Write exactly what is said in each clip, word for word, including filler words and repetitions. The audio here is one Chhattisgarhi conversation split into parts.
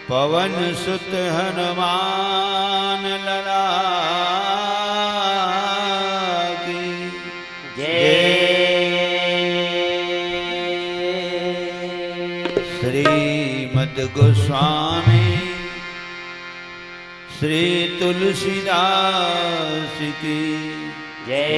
पवन सुत हनुमान लला की जय। श्रीमद गोस्वामी श्री तुलसीदास की जय।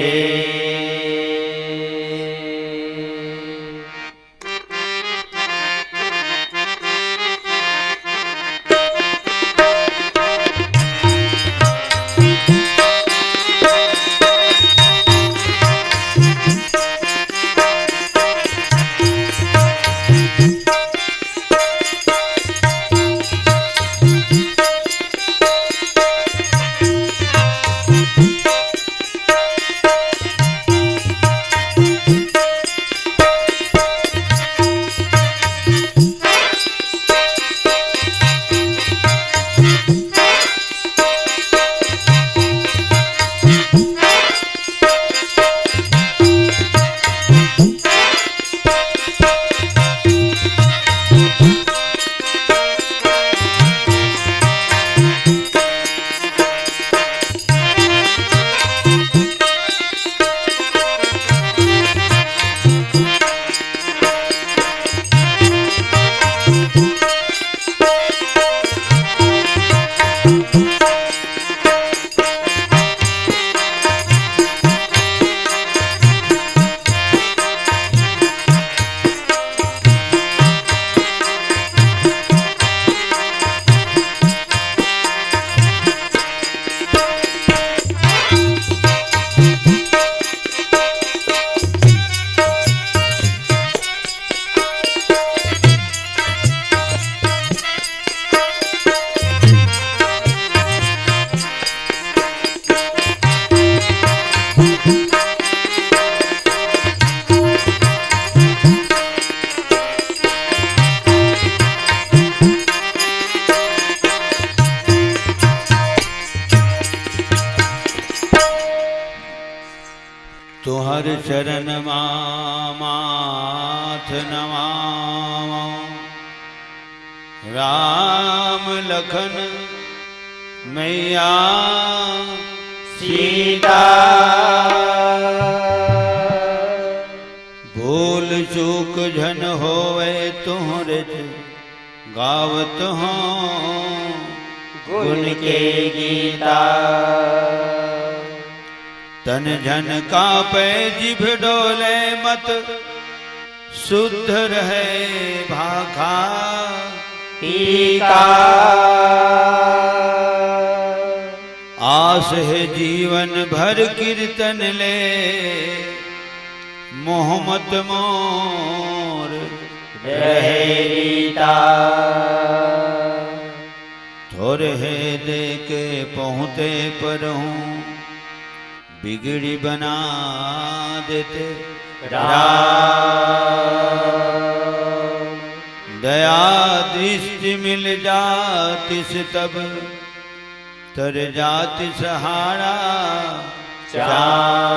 तुम्हर चरण मा माथ नवावं। राम लखन मैया सीता। भूल चूक झन होवै तुम्हरे गावत हौं गुन के गीता। तन झन कांपै जिभ डोलै मत, शुद्ध रहै भाखा पीका। आस है जीवन भर कीर्तन लै, मोह मत मोर रहै रीता। थोरहे देके पहुँचै परहूँ, बिगड़ी बना देते राम। दया दृष्टि मिल जातिस तब, तर जातिस हारा चाम।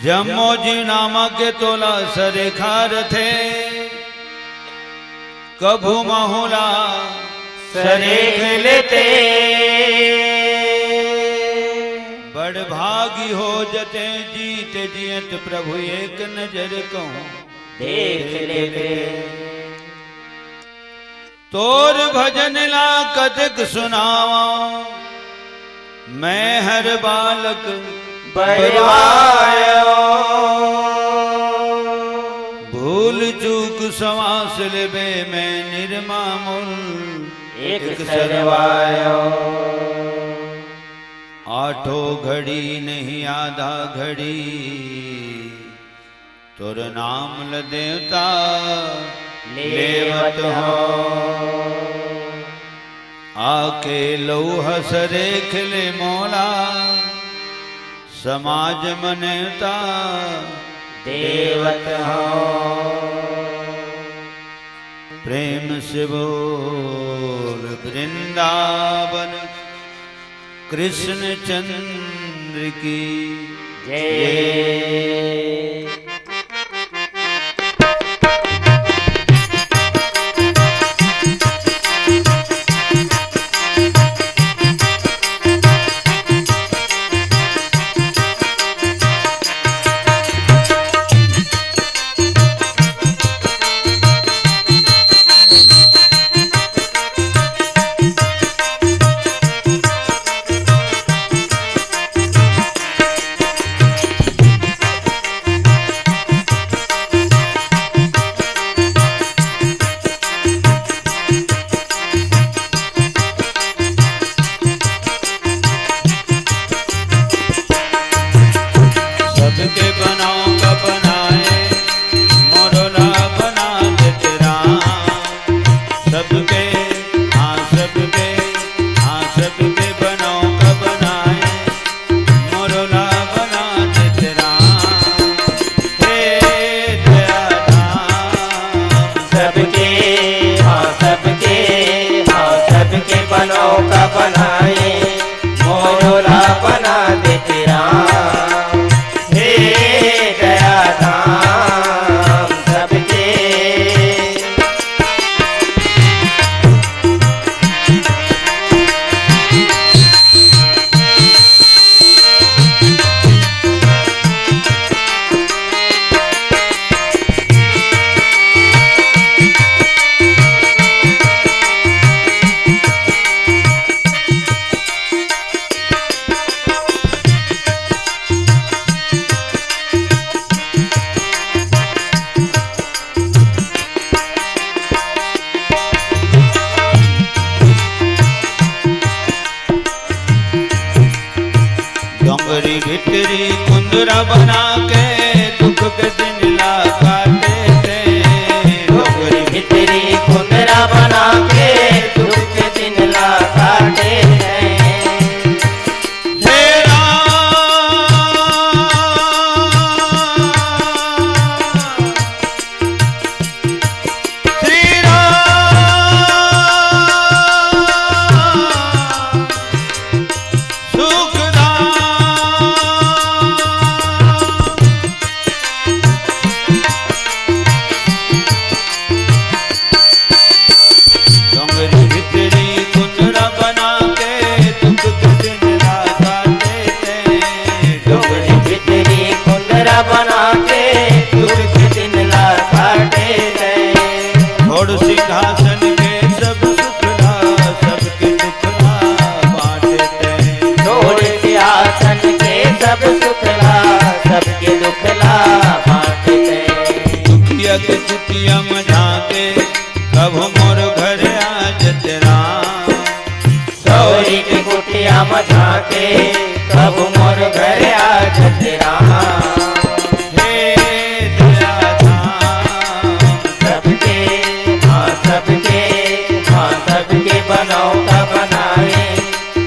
जम्मो जीव नामा के तोला सरेखा रथे, कभू महूला सरेख लेते। बड़ भागी हो जते जीत जियत प्रभु एक नजर कहूँ देख लेते। तोर भजन ला कतक सुनावं, मैं हर बालक बरवायो। भूल चूक सवास लेबे मैं निरमा मुल एक एक सरवायो। आठो घड़ी नहीं आधा घड़ी, तोर नाम ल देवता लेवत हो। आके लौह सरेख ले मोला, समाज म नेवता देवत हो। प्रेम से बोल वृंदावन कृष्ण चंद्र की जय। सबके, हाँ सबके, हाँ सबके बनौका बनाए, मोरो ला बना देते राम। हे दया धाम। सबके, हाँ सबके, हाँ सबके बनौका बनाए, मोरो ला बना देते राम। हे दया धाम सबके। डोंगरी भीतरी कुंदरा बना के दुख के दिन ला काटे थे। डोंगरी भीतरी कुंदरा बना के दुख के दिन ला काटे थे। हे राम, श्री राम सुखदाम। डोंगरी भीतरी कुंदरा बना के दुख के दिन ला काटे थे। डोंगरी भीतरी कुंदरा बना के दुख के दिन ला काटे थे। छोड़ सिंहासन के सब सुख ला, सबके दुख ला बांटे थे। छोड़ सिंहासन के सब सुख ला, सबके दुख ला बांटे थे। दुखिया के कुटिया में झांके, कभू मोर घर आ जते राम। सौरी के कुटिया में झांके, कभू मोर घर आ जते राम। हे दया धाम। सबके, हाँ सबके, हाँ सबके बनौका बनाए,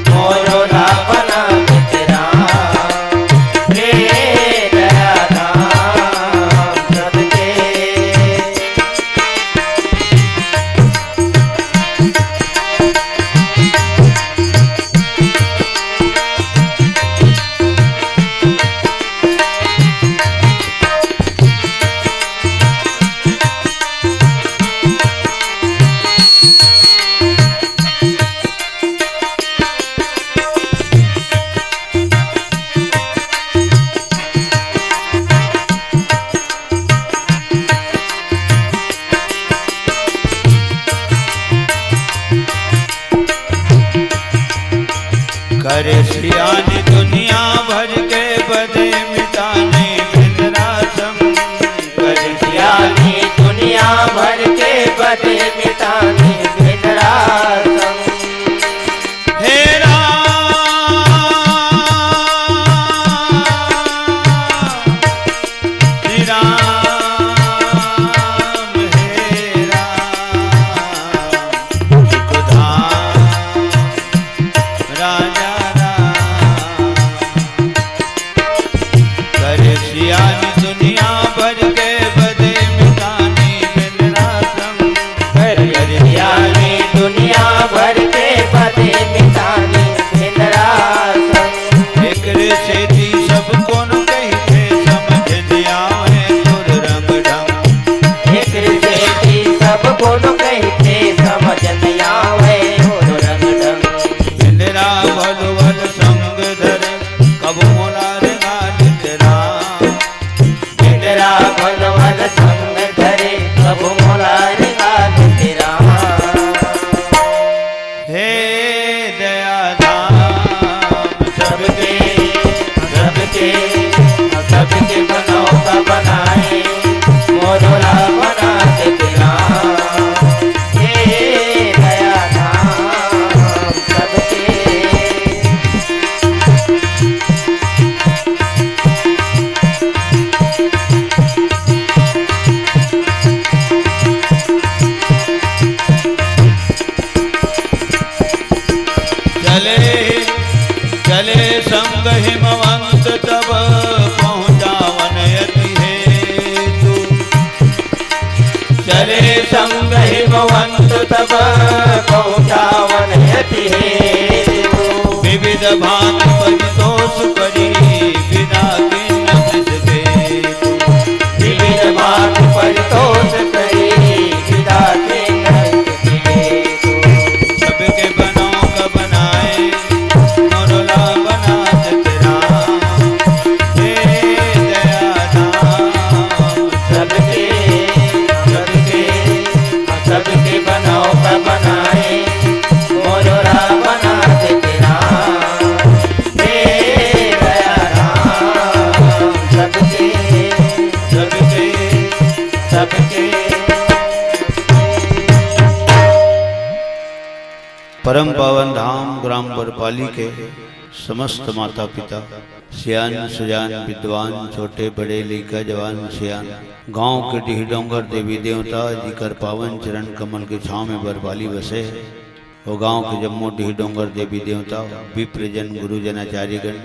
मोरो ला बना देते राम। हे दया धाम सबके। करे सियानी दुनिया भर के बदे मिटानी भिनरा संग। करे सियानी दुनिया भर के बदे मिटानी भिनरा संग। हे राम, श्री राम, हे राम, सुखधाम राजा राम। भांति परितोष करी विधाते न वृष के तू। विविध भांति परितोष करी विधाते न वृष के तू। सबके बनौ का बनाए मोर ला बनात राम। हे दया धाम। सबके, सबके, सबके बनौ का बनाए मोर ला बनात राम। हे दया धाम। सबके, सबके, सबके। परम पावन धाम ग्राम बरपाली के समस्त माता पिता, सियान सुजान, विद्वान, छोटे बड़े, लइका जवान सियान, गांव के डीह डोंगर देवी देवता, जिकर पावन चरण कमल के छांव में बरपाली बसे हे, वो गांव के जम्मो डीह डोंगर देवी देवता, विप्रजन, गुरुजन, आचार्यगण,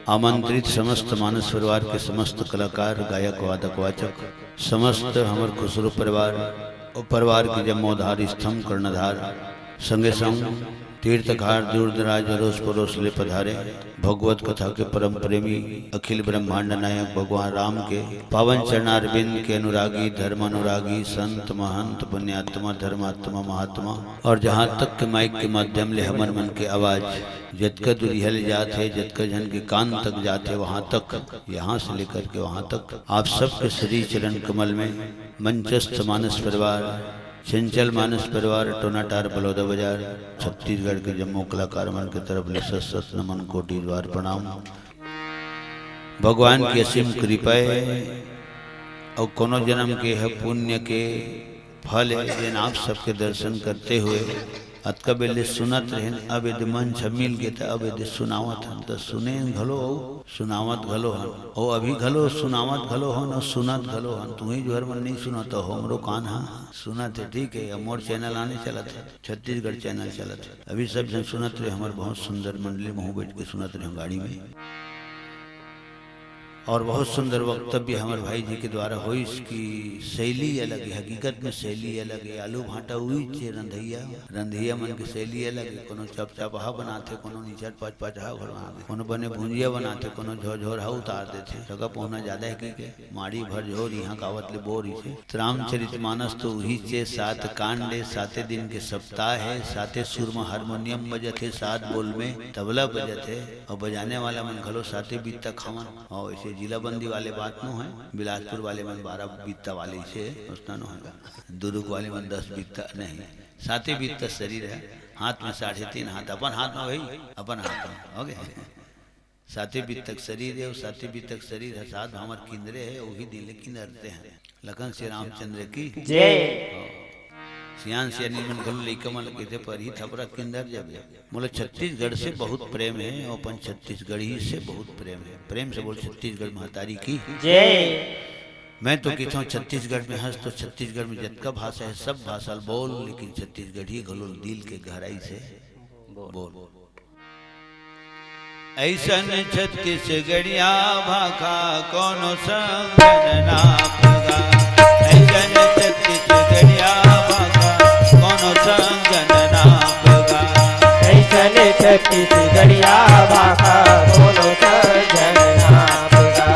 आमंत्रित समस्त मानस परिवार के समस्त कलाकार, गायक, वादक, वाचक, समस्त हमर खुसरो परिवार, ओ परिवार के जम्मो आधार स्तंभ, कर्णधार, संगे संग तीर्थकार, दूर दराज, अरोस परोस ले पधारे भगवत कथा के परम प्रेमी, अखिल ब्रह्मांड नायक भगवान राम के पावन चरणारविंद के अनुरागी, धर्म अनुरागी, संत, महंत, पुण्यात्मा, धर्मात्मा, महात्मा, और जहाँ तक के माइक के माध्यम ले हमर मन के आवाज जतका दूरिहा ले जात हे, जतका झन के कान तक जात हे, वहाँ तक, यहाँ से लेकर के वहाँ तक, आप सबके श्री चरण कमल में मंचस्थ मानस परिवार, चंचल मानस परिवार, टोनाटार बलौदा बाजार, छत्तीसगढ़ के जम्मो कलाकार मन के तरफ ले सत सत नमन, कोटि द्वार प्रणाम। भगवान की असीम कृपा हे, अउ कोनो जन्म के ह पुण्य के फल हे, जेन आप सबके दर्शन करते हुए अतका बेर ले सुनत रहेन, अब एदे मंच ह मिल गे, त अब एदे सुनावत हन, त सुनेन घलो अउ सुनावत घलो हन, अउ अभी घलो सुनावत घलो हन अउ सुनत घलो हन। तुही जोहर मन नइ सुनत हो, हमरो कान ह सुनत हे, ठीक हे। अब मोर चैनल आने चलत हे, छत्तीसगढ़ चैनल चलत हे। अभी सब झन सुनत रहे, हमर बहुत सुंदर मंडली, महूँ बइठ के सुनत रहे गाड़ी में। और बहुत सुंदर वक्तव्य हमर भाई जी के द्वारा होइस कि शैली अलग हे, हकीकत में शैली अलग हे। आलू भांटा उहीच हे, रंधइया, रंधइया मन के शैली अलग हे। कोनो चपचपहा बनाथे, कोनो निचट पचपचहा घलो बनाथे, कोनो बने भुंजिया बनाथे, कोनो झोरझोरहा उतार देथे। सगा पहुना जादा हे कि के माड़ी भर झोर, इहाँ कावत ले बोर इसे। रामचरित मानस तो उहीच हे, सात कांड हे, साते दिन के सप्ताह हे, साते सुर म हारमोनियम बजत हे, सात बोल में तबला बजत हे, अउ बजाने वाला मन घलो साते बित्ता खावन। अउ ऐसे जिलाबंदी वाले बात नो हे, बिलासपुर वाले मन बारह बित्ता वाले इसे, उसना नो हे गा। दुर्ग वाले मन दस बित्ता नहीं, साते बित्ता शरीर हे, हाथ में साढ़े तीन हाथ, अपन हाथ में भाई, अपन हाथ में, हो गए। साते बित्तक शरीर हे, अउ साते बित्तक शरीर हे, सात भांवर किंदरे हे, उही दिन ले किंदरते हे। लखन श्री रामचंद्र की जय। सियान सियानी मन घलो लइका मन ल कहिथे, "परही थपरा किंदर जबे।" मोला छत्तीसगढ़ से बहुत प्रेम हे, अउ अपन छत्तीसगढ़ी से बहुत प्रेम हे। प्रेम से बोल, छत्तीसगढ़ महतारी की जय। मैं तो कहिथंव, छत्तीसगढ़ में हस तो छत्तीसगढ़ में जतका भाषा हे, सब भाषा ल बोल, लेकिन छत्तीसगढ़ी घलो दिल के गहराई से बोल। अइसन छत्तीसगढ़िया भाखा कोनो संग न नापगा। अइसन छत्तीसगढ़िया भाखा कोनो संग न नापगा। अइसन छत्तीसगढ़िया भाखा कोनो संग न नापगा।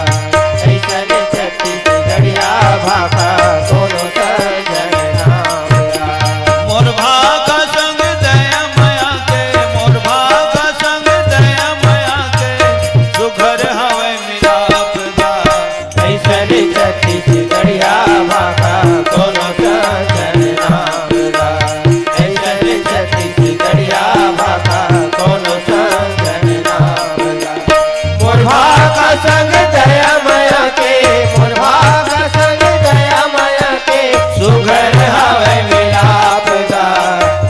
अइसन छत्तीसगढ़िया भाखा कोनो संग न नापगा। मोर भाखा संग दया मया के, मोर भाखा संग दया मया के, सुघर हवय मिलाप गा। अइसन छत्तीसगढ़िया भाखा कोनो संग न नापगा। अइसन छत्तीसगढ़िया भाखा कोनो संग न नापगा। मोर भाखा संग दया मया के, मोर भाखा संग दया मया के, सुघर हवय मिलाप गा।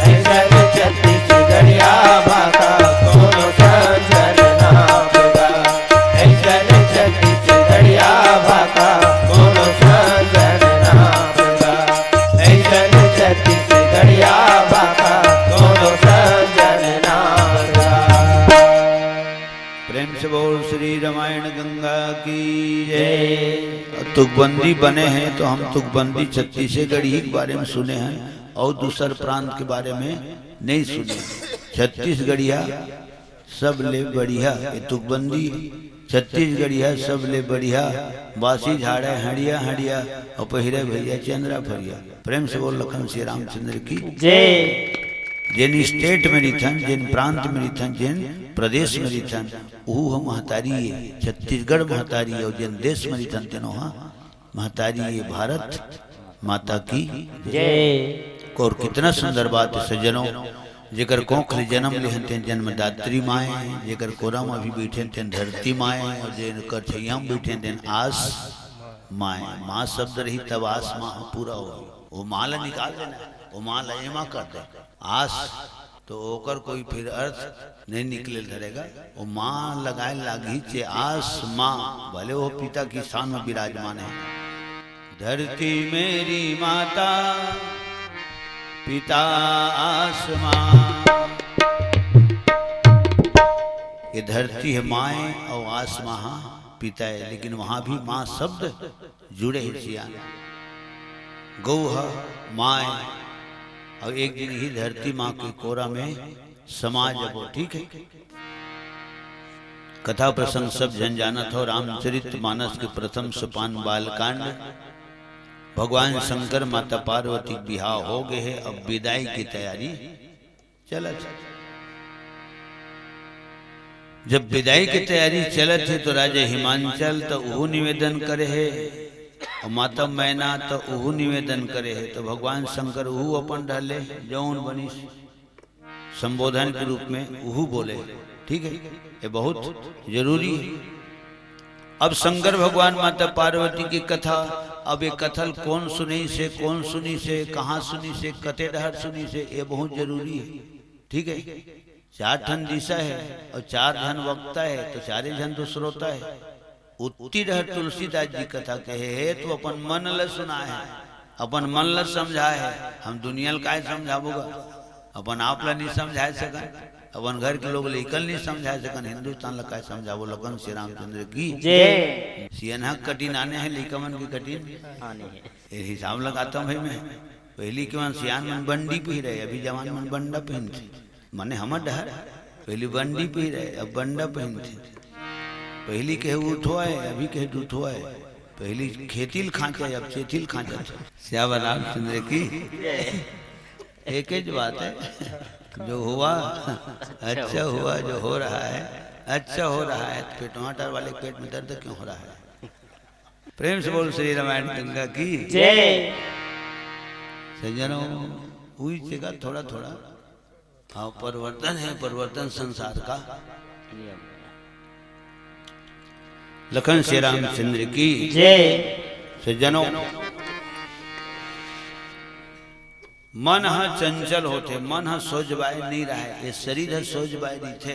अइसन छत्तीसगढ़िया भाखा कोनो संग न नापगा। अइसन छत्तीसगढ़िया भाखा कोनो संग न नापगा। अइसन छत्तीसगढ़िया भाखा कोनो संग न नापगा। प्रेम से बोल श्री रामायण गंगा की जय। तुकबंदी बने हे तो हम तुकबंदी छत्तीसगढ़ी के बारे में सुने हन अउ दूसर प्रांत के बारे में नहीं सुने। छत्तीसगढ़िया सबले बढ़िया, ये तुकबंदी छत्तीसगढ़िया, सबले बढ़िया, बासी झाड़े हड़िया हड़िया, और पहिरे भैया चंद्रा फरिया। प्रेम से बोल लखन श्री रामचंद्र की। जय। जेन स्टेट में रिथन, जेन प्रांत में रिथन, जेन प्रदेश में रिथन, उहू ह महतारी है, छत्तीसगढ़ महतारी है, और जेन देश में रिथन, तेनो हा महतारी ये भारत माता की। जय। और कितना सुंदर बात है सज्जनों, जेकर कोख ले जन्म लेहन तेन जन्मदात्री माय, जेकर कोरा में भी बैठे तेन धरती माय, और जेकर छैया में बैठे तेन आस माय। माँ शब्द रही तब आस माँ पूरा हो। वो माँ ला निकाल देना, वो माँ ला एमा कर दे आस, तो ओकर कोई फिर अर्थ नहीं निकले धरेगा। वो माँ लगाए लागी चे आस माँ, भले वो पिता की स्थान में विराजमान है। धरती मेरी माता, पिता आसमां। ये धरती है माय और आसमां हा पिता है, लेकिन वहां भी माँ शब्द जुड़े हे सियान। गौ ह माय, और एक दिन ही धरती माँ के कोरा में समा जबो, ठीक है। कथा प्रसंग सब झन जानत हो, रामचरित मानस के प्रथम सोपान बालकांड। भगवान शंकर माता पार्वती के बिहाव हो गए हे, अब विदाई की तैयारी चलत हे। जब विदाई की तैयारी चलत हे तो राजा हिमांचल तो उहू निवेदन करे हे, और माता मैना तो उहू निवेदन करे हे, तो भगवान शंकर उहू अपन ढले जौन बनिस संबोधन के रूप में उहू बोले, ठीक है, ये बहुत जरूरी है। अब शंकर भगवान माता पार्वती की कथा, अब ये कथा ल कोन सुनिस हे, कोन सुनिस हे, कहाँ सुनिस हे, कते डहर सुनिस हे, ये बहुत जरूरी है, ठीक है। चार ठन दिशा है और चार झन वक्ता है, तो चारे झन तो श्रोता है। उत्ती डहर तुलसीदास जी कथा कहे हे, तू अपन मन ल सुनाए हे, अपन मन ल समझाए हे। हम दुनिया ल काय समझाबो गा? अपन आप ल नहीं समझाए सकन, अपन घर के लोग लइकन नहीं समझाए सकन, हिंदुस्तान ल काय समझाबो? लखन श्री रामचंद्र की जय। सियनहा कटिन आने हे, लइका मन के कटिन आने हे। ये हिसाब लगाता हूँ भाई मैं। पहली के मन सियान मन बंडी पहिरे, अभी जवान मन बंडा पहनथे। माने हमर डहर पहली बंडी पहिरे, अब बंडा पहनथे। पहली कहे उठो आए, अभी कहे जूठो आए। पहली खेती ल खांचे, अब चेथी ल खांचत। सियावर रामचंद्र की। एक ही बात है, जो हुआ अच्छा हुआ, जो हो रहा है अच्छा हो रहा है, तो पेटवाटर वाले के पेट में दर्द क्यों हो रहा है? प्रेम से बोल श्री रामायण गंगा की जय। सज्जनों, हुई जगह थोड़ा थोड़ा। हाँ, परिवर्तन है, परिवर्तन संसार का नियम। लखन श्री रामचंद्र की जय। सज्जनों, मन ह चंचल होथे, मन ह सोझ बाय नहीं रहे, ये शरीर ह सोझ बाय रहिथे।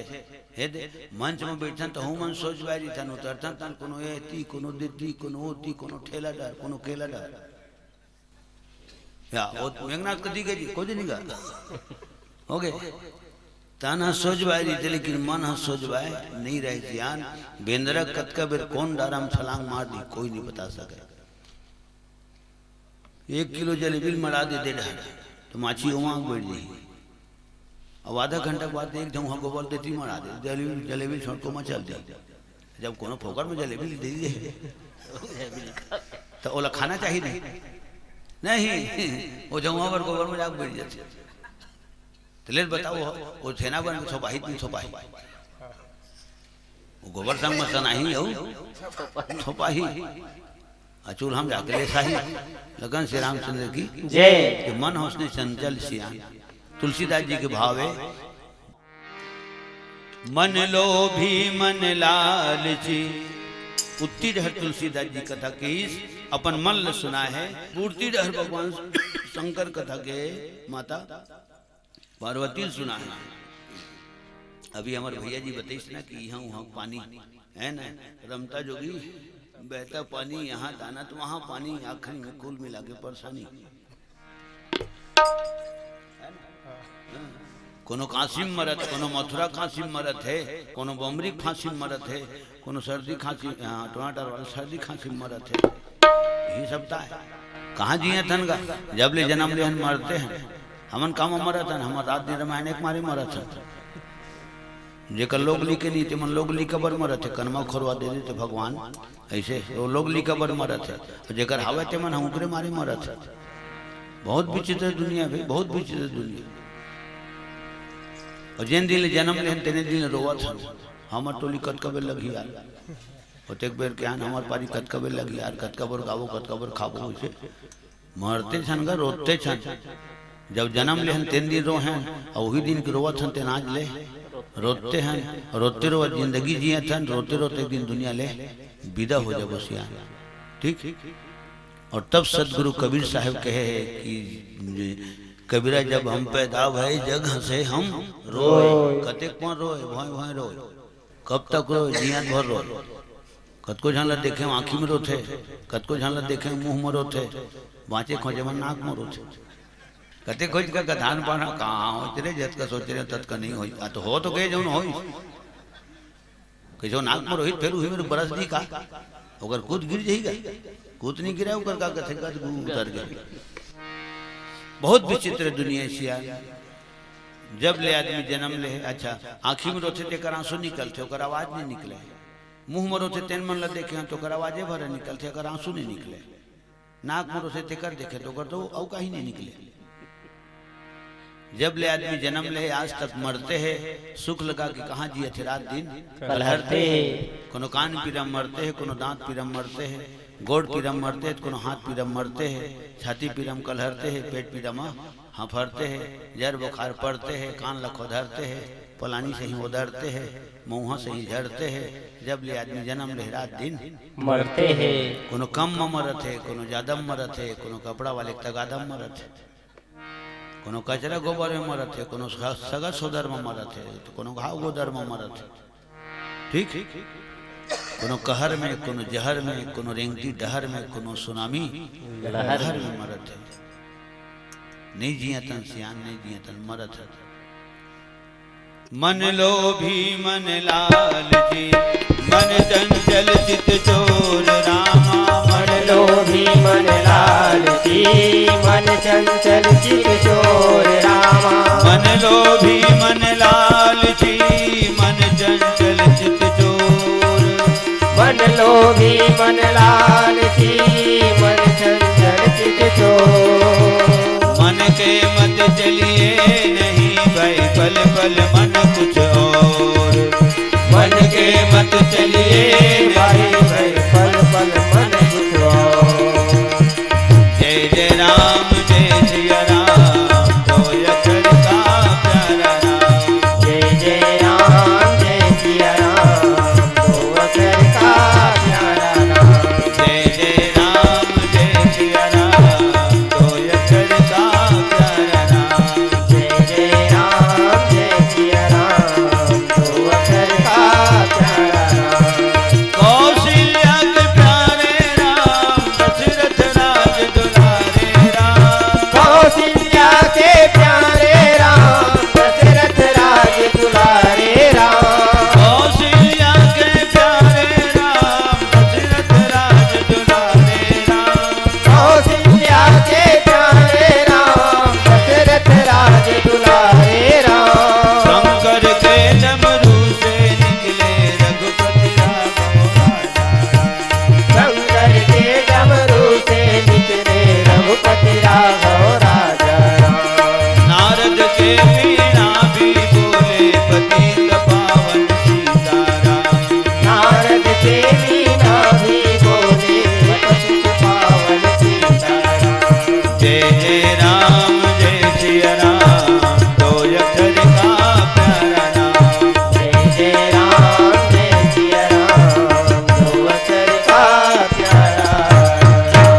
हे दे, मंच में बैठन त हूँ मन सोझ बाय रहिथन, उतरथन तन कोनो एती, कोनो देती, कोनो ओती, कोनो ठेला डर, कोनो केला डर। या, वो मेघनाथ कदी गए जी, कोई नहीं गा। हो गए। तन ह सोझ बाय रहिथे, लेकिन मन ह सोझ बाय नहीं रहे जियान। बेंदरा कतका बेर कौन डारा में छलांग मार दी, कोई नहीं बता सके। एक किलो जलेबी ल मड़ा दे, दे डहर, तो माछी ओमा बैठ जाही। अब आधा घंटा के बाद एक झउहा गोबर देती मड़ा दे, जलेबी, जलेबी छोटको में चल दे। जब कोनो फोकट में जलेबी दे दे, तो ओला खाना चाहिए नहीं? नहीं, वो झउहा बर गोबर में जाके बैठ जाथे। तो ले बताओ, वो, वो छेना बन के थोपाही, नहीं थोपाही? वो गोबर संग में सनाही हो, थोपाही। आ चूल्हा में जाके ले साही। लखन श्री रामचंद्र की जय। कि मन होसने चंचल सियान। तुलसीदास जी के भाव है, मन लोभी मन लालची। उत्ती डहर तुलसीदास जी कथा कहिस, अपन मन ल सुनाए हे। पूर्ति डहर भगवान शंकर कथा के माता पार्वती ल सुनाए हे। अभी हमर भैया जी बताइस ना कि यहाँ वहाँ पानी है ना, रमता जोगी, बहता पानी, यहाँ दाना तो वहाँ पानी, आखिरी में कुल मिला के परेशानी। कोनो काशी में मरत, कोनो मथुरा काशी में मरत हे, कोनो बमरी फांसी में मरत हे, कोनो सर्दी खांसी, हाँ, टमाटर वाला सर्दी खांसी में मरत हे। यही सब ता है। कहाँ जिए थन गा? जब ले जन्म लेहन मरते हैं। हमन काम मरत हन, हमर रात दिन रामायण एक मारे मरत हन। जेकर लोग लिखे नहीं, तेमन लोग लिखे बर मरत हे, कनमा खोरवा दे देते भगवान, ऐसे वो लोग लिखे बर मरत हे, और जेकर हावय, तेमन हम ओकरे मारे मरत हे। बहुत विचित्र दुनिया भाई, बहुत विचित्र दुनिया। और जेन दिन ले जन्म लेहन, तेने दिन ले रोवत हन, हमर टोली कतका बेर लगही यार, ओतेक बेर के आन, हमर पारी कतका बेर लगही यार, कतका बेर गाबो, कतका बेर खाबो, वैसे मरते छन गा, रोते छन। जब जन्म लेहन, तेन दिन रोहन, और वही दिन के रोवत हन, तेन आज ले रोते हन, रोते रोवत जिंदगी जियत हन, रोते रोते एक दिन दुनिया ले विदा हो जाबो सियान। ठीक? और तब सदगुरु कबीर साहब कहे है कि कबीरा, जब हम पैदा भए, जग हंसे हम रोए। रोए। कतेक पन रोए, भोंय भोंय रोए। कब तक रोए? जियत भर रोए। कतको झन ला देखे, आँखी में रोथे, कतको झन ला देखे, मुंह में रोथे, बाँचे खोजे मन नाक में रोथे। कते खोज का गधान पाना कहाँ होत रे, जतका सोचे रहे, ततका नहीं होई। आ तो हो तो गए जौन होई। कइसो नाक में रोहित, फिर उही में बरस दी का? ओकर कूद गिर जाही का? कूद नहीं गिरा, ओकर का कथे, गद गू उतर गए। बहुत विचित्र दुनिया है सियान। जब ले आदमी जन्म ले, अच्छा, आँखी में रोथे तेकर आंसू निकलथे, ओकर आवाज नहीं निकले। मुंह में रोथे तेन मन ला देखे हन, तो ओकर आवाजे भर निकलथे, ओकर आंसू नहीं निकले। नाक में रोथे तेकर देखे, तो ओकर तो अउ काही नहीं निकले। जब ले आदमी जन्म ले, आज तक मरते है, सुख लगा के कहाँ जियत हे रात दिन कलहरते है। कोनो कान पीरा मरते है, कोनो दांत पीरा मरते है, गोड़ पीरा मरते है, कोनो हाथ पीरा मरते है, छाती पीरा में कलहरते है, पेट पीरा में हफरते है, जर बुखार पड़ते है, कान लखो धरते है, पलानी से ही ओदरते है, मऊहा से ही झरते है। जब ले आदमी जन्म ले, रात दिन मरते है। कोनो कम में मरत है, कोनो ज्यादा में मरत है, कोनो कपड़ा वाले के तगादा में मरत है, कोनो कचरा गोबर में मरत है, कोनो स-, सगा सोदर में मरत है, तो कोनो घाव गोदर में मरत है। ठीक? कोनो कहर में, कोनो जहर में, कोनो रेंगती डहर में, कोनो सुनामी लहर लहर में। में मरत है। नहीं जियतन सियान, नहीं जियतन मरत है। मन लोभी मन लालची, मन चंचल चित चोर रामा। मन लोभी मन लालची, मन चंचल चित चोर रामा। मन लोभी मन लालची, मन चंचल चित चोर। मन लोभी मन लालची, मन चंचल चित चोर। मन के मत चलिए नहीं भाई, पल पल मन कुछ और। मन के मत चलिए भाई, भाई, पल पल मन कुछ और। जय जय राम, जय सिया राम, दो अक्षर का प्यारा नाम। जय जय राम, जय सिया राम, दो अक्षर का प्यारा नाम। जय जय राम, जय सिया राम, दो अक्षर का प्यारा नाम। जय जय राम, जय सिया राम, दो अक्षर का प्यारा नाम। कौशल्या के प्यारे राम, दशरथ राज दुलारे राम। कौशल्या के प्यारे राम, दशरथ राज दुलारे राम। कौशल्या के प्यारे राम, दशरथ राज दुलारे राम। कौशल्या के प्यारे राम, दशरथ राज दुलारे राम। शंकर के डमरू से निकले रघुपति राघव राजा राम। शंकर के डमरू से निकले रघुपति राघव राजा राम। नारद के वीणा भी बोले पतित पावन सीताराम। नारद के वीणा भी बोले पतित पावन सीताराम। जय जय राम, जय सिया राम, दो अक्षर का प्यारा नाम। जय जय राम, जय सिया राम, दो अक्षर का प्यारा नाम।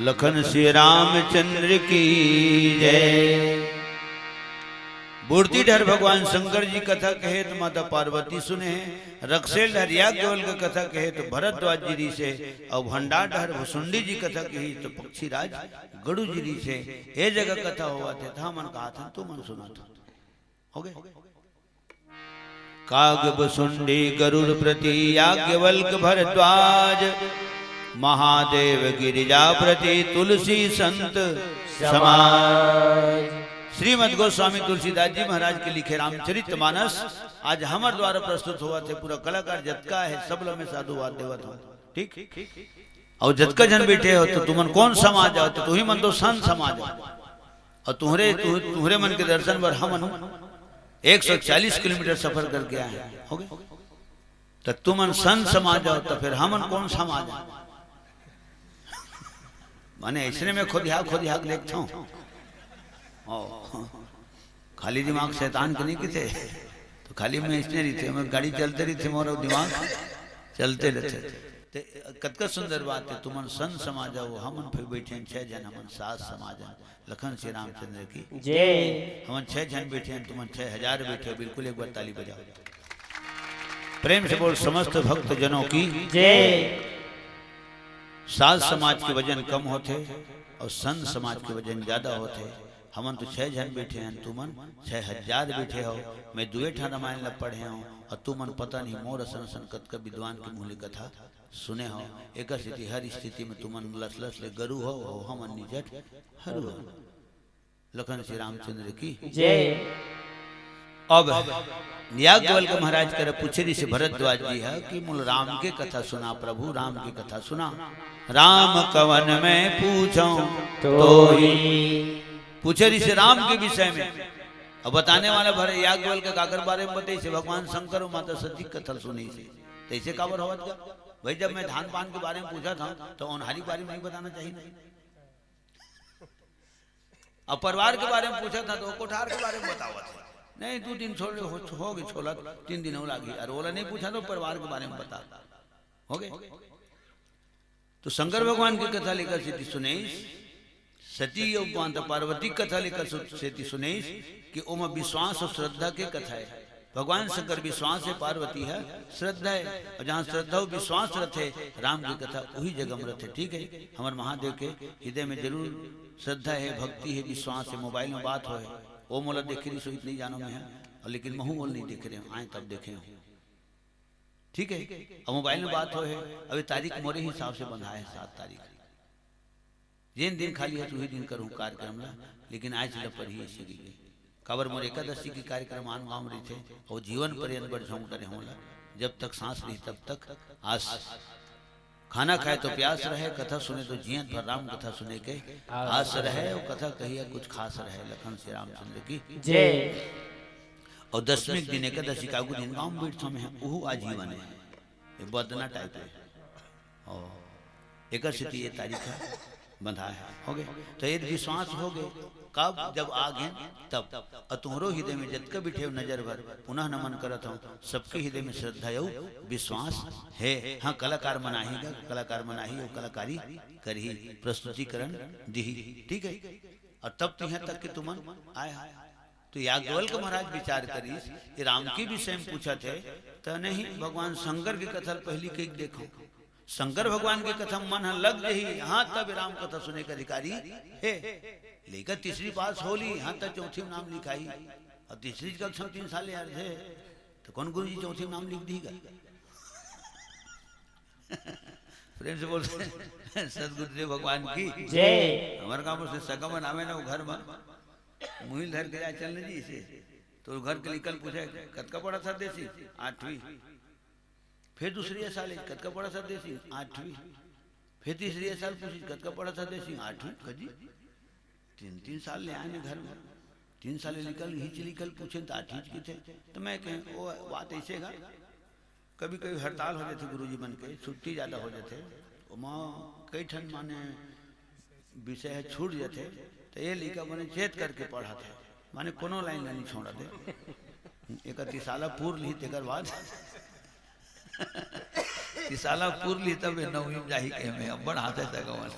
लखन श्री रामचंद्र की जय। बूड़ती डहर भगवान शंकर जी कथा कहे तो माता पार्वती सुने हे, रक्सेल डहर याज्ञवल्क्य कथा कहे तो भरद्वाज जी रिहिसे, अउ भंडार डहर भुसुंडी जी कथा कही तो पक्षीराज गड़ू जी रिहिसे। ए जगह कथा होवत हे, त हमन कहाथन, तुमन सुनाथन। हो गए? काग भुसुंडी गरुड़ प्रति याज्ञवल्क्य भरद्वाज, महादेव गिरिजा प्रति तुलसी संत समाज। श्रीमद गोस्वामी तुलसीदास जी महाराज के लिखे रामचरित मानस आज हमर द्वारा प्रस्तुत होवत हे। पूरा कलाकार जतका हे, सब ल मैं साधुवाद देवत हूँ। ठीक? अउ जतका झन बइठे हो, त तुमन कोन समाज आव? त तुही मन तो संत समाज आव। अउ तुंहरे, तुंहरे मन के दर्शन बर हमन एक सौ चालीस किलोमीटर सफर करके आए हन। होगे? त तुमन संत समाज आव, त फेर हमन कोन समाज आव? माने अइसने में खोदिहा खोदिहा के देखथंव। ओ, खाली दिमाग शैतान के नइ कथे, त खाली मैं अइसने रहिथे, मैं गाड़ी चलते रहिथे, मोर दिमाग चलते रहिथे। ते कतका सुंदर बात हे, तुमन संत समाज आव, हमन फेर बइठे हन छह झन, हमन सात समाज आव। लखन श्री रामचंद्र की जय। हमन छह झन बइठे हन, तुमन छह हजार बइठे हो, बिल्कुल एक बार ताली बजाव। प्रेम से बोल, समस्त भक्त जनों की जय। सात समाज के वजन कम होथे अउ संत समाज के वजन ज्यादा होथे। हमन तो छह झन बइठे हन, तुमन छह हजार बइठे हो। मैं दुए ठन रामायण ल पढ़े हंव अउ तुमन पता नहीं मोर असन असन कतका विद्वान के मुँह ले कथा सुने हो। एकर सेती हर स्थिति में तुमन लस लस ले गरू हो, हो हमन निजट हरू हो। लखन श्री रामचंद्र की जय। अब याज्ञवल्क्य महाराज करा पूछे रिहिसे भरद्वाज जी ह कि मोला राम के कथा सुना प्रभु, राम के कथा सुना। राम कवन मैं पूछौं तोही। पूछे रिहिसे राम के विषय में। अब बताने वाला भर याज्ञवल्क्य काकर बारे में बतइसे, भगवान शंकर अउ माता सती के कथा सुनइसे। त अइसे काबर होवत गा? भाई, जब मैं धान पान के बारे में पूछत हंव, त ओन्हारी के बारे में नहीं बताना चाहिए ना? अब परिवार के बारे में पूछत हंव, त ओ कोठार के बारे में बतावत हे। नहीं, दू दिन छोड़ ले, हो, होगे छोलत, तीन दिन अउ लागही। अउ ओला नहीं पूछत हंव, त परिवार के बारे में बता। होगे? त शंकर भगवान के कथा ल एकर सेती सुनइस, सती अउ माता पार्वती के कथा ल एकर सु-, सेती सुनइस कि ओमा विश्वास अउ श्रद्धा के कथा हे। भगवान शंकर विश्वास हे, पार्वती ह श्रद्धा हे। अउ जहाँ श्रद्धा अउ विश्वास रथे, राम के कथा उही जगह में रथे। ठीक हे, हमर महादेव के हृदय में जरूर श्रद्धा हे, भक्ति हे, विश्वास हे। मोबाइल में बात होय, ओ मोला देखे रिहिस होही त नहीं जानंव मैं ह, अउ लेकिन महूँ ओला नहीं देखे रहेंव, आय तब देखे हंव। ठीक हे, अब मोबाइल में बात होय हे, अब ये तारीख मोरे हिसाब से बंधाय हे, सात तारीख। जेन दिन खाली हे, उही दिन करहूँ कार्यक्रम ला, लेकिन आज ल परही अइसे कहिके। काबर मोर एकादशी के कार्यक्रम आन गाँव में रहिथे, अउ जीवन पर्यंत बर झोंक डरे हंव ओला, जब तक सांस रही तब तक आस। खाना खाए तो प्यास रहे, कथा सुने तो जियत भर राम कथा सुने के आस रहे, अउ कथा कहिया कुछ खास रहे। लखन श्री रामचंद्र की जय। अउ दसमी के दिन एकादशी के आगू दिन गाँव में बइठथंव मैं ह, उहू आजीवन हे, ये बदना टाइप हे। अउ एकर सेती ये तारीख ह बंधाय हे। होगे? त ये विश्वास होगे, कब? जब आ गेन तब। अउ तुंहरो हृदय में जतका बइठे हो नजर भर, पुनः नमन करत हंव, सबके हृदय में श्रद्धा अउ विश्वास हे। हाँ, कलाकार मन आही गा, कलाकार मन आही अउ कलाकारी करही, प्रस्तुतिकरण दिही। ठीक हे? अउ तब तिहां तक के तुमन आय हा। त याज्ञवल्क्य महाराज विचार करिस, ये राम के विषय में पूछत हे, त नहीं, भगवान शंकर के कथा ल पहिली कहिके देखंव। शंकर भगवान के कथा म मन ह लग जही, हाँ, तब राम कथा सुने के अधिकारी हे। लइका तीसरी पास हो लिही, हाँ, त चौथी में नाम लिखाही। अब तीसरी कक्षा में तीन साल ले आ रहे थे, त कोन गुरुजी चौथी में नाम लिख दिही गा? प्रेम से बोल, सदगुरुदेव भगवान की जय। हमर गाँव में से सगा मन आवे ना, वो घर में मुहिल धर के जाय, "चल न जी इसे।" त घर के लइका ल पूछे, "कतका पढ़त हस देसी?" "आठवीं।" फेर दूसरी साल, "कतका पढ़त हस देसी?" "आठवीं।" फेर तीसरी साल पूछिस, "कतका पढ़त हस देसी?" "आठवीं।" कजी तीन तीन साल ले आए घर में, तीन साल ले लइका ल हिच लइका ल पूछे त आठवीं कथे। त मैं कहें, ओ बात अइसे गा, कभी-कभी हड़ताल हो जाथे गुरुजी मन के, छुट्टी ज्यादा हो जाथे, ओमा कई ठन माने विषय ह छूट जाथे, त ये लइका मन चेत करके पढ़त हे, माने कोनो लाइन ल नइ छोड़त हे। एकर तिसाला पूर लिही तेकर बाद, तिसाला पूर लिही तब ये नवमी में जाही कहे में, अब्बड़ हाथे सगा मन।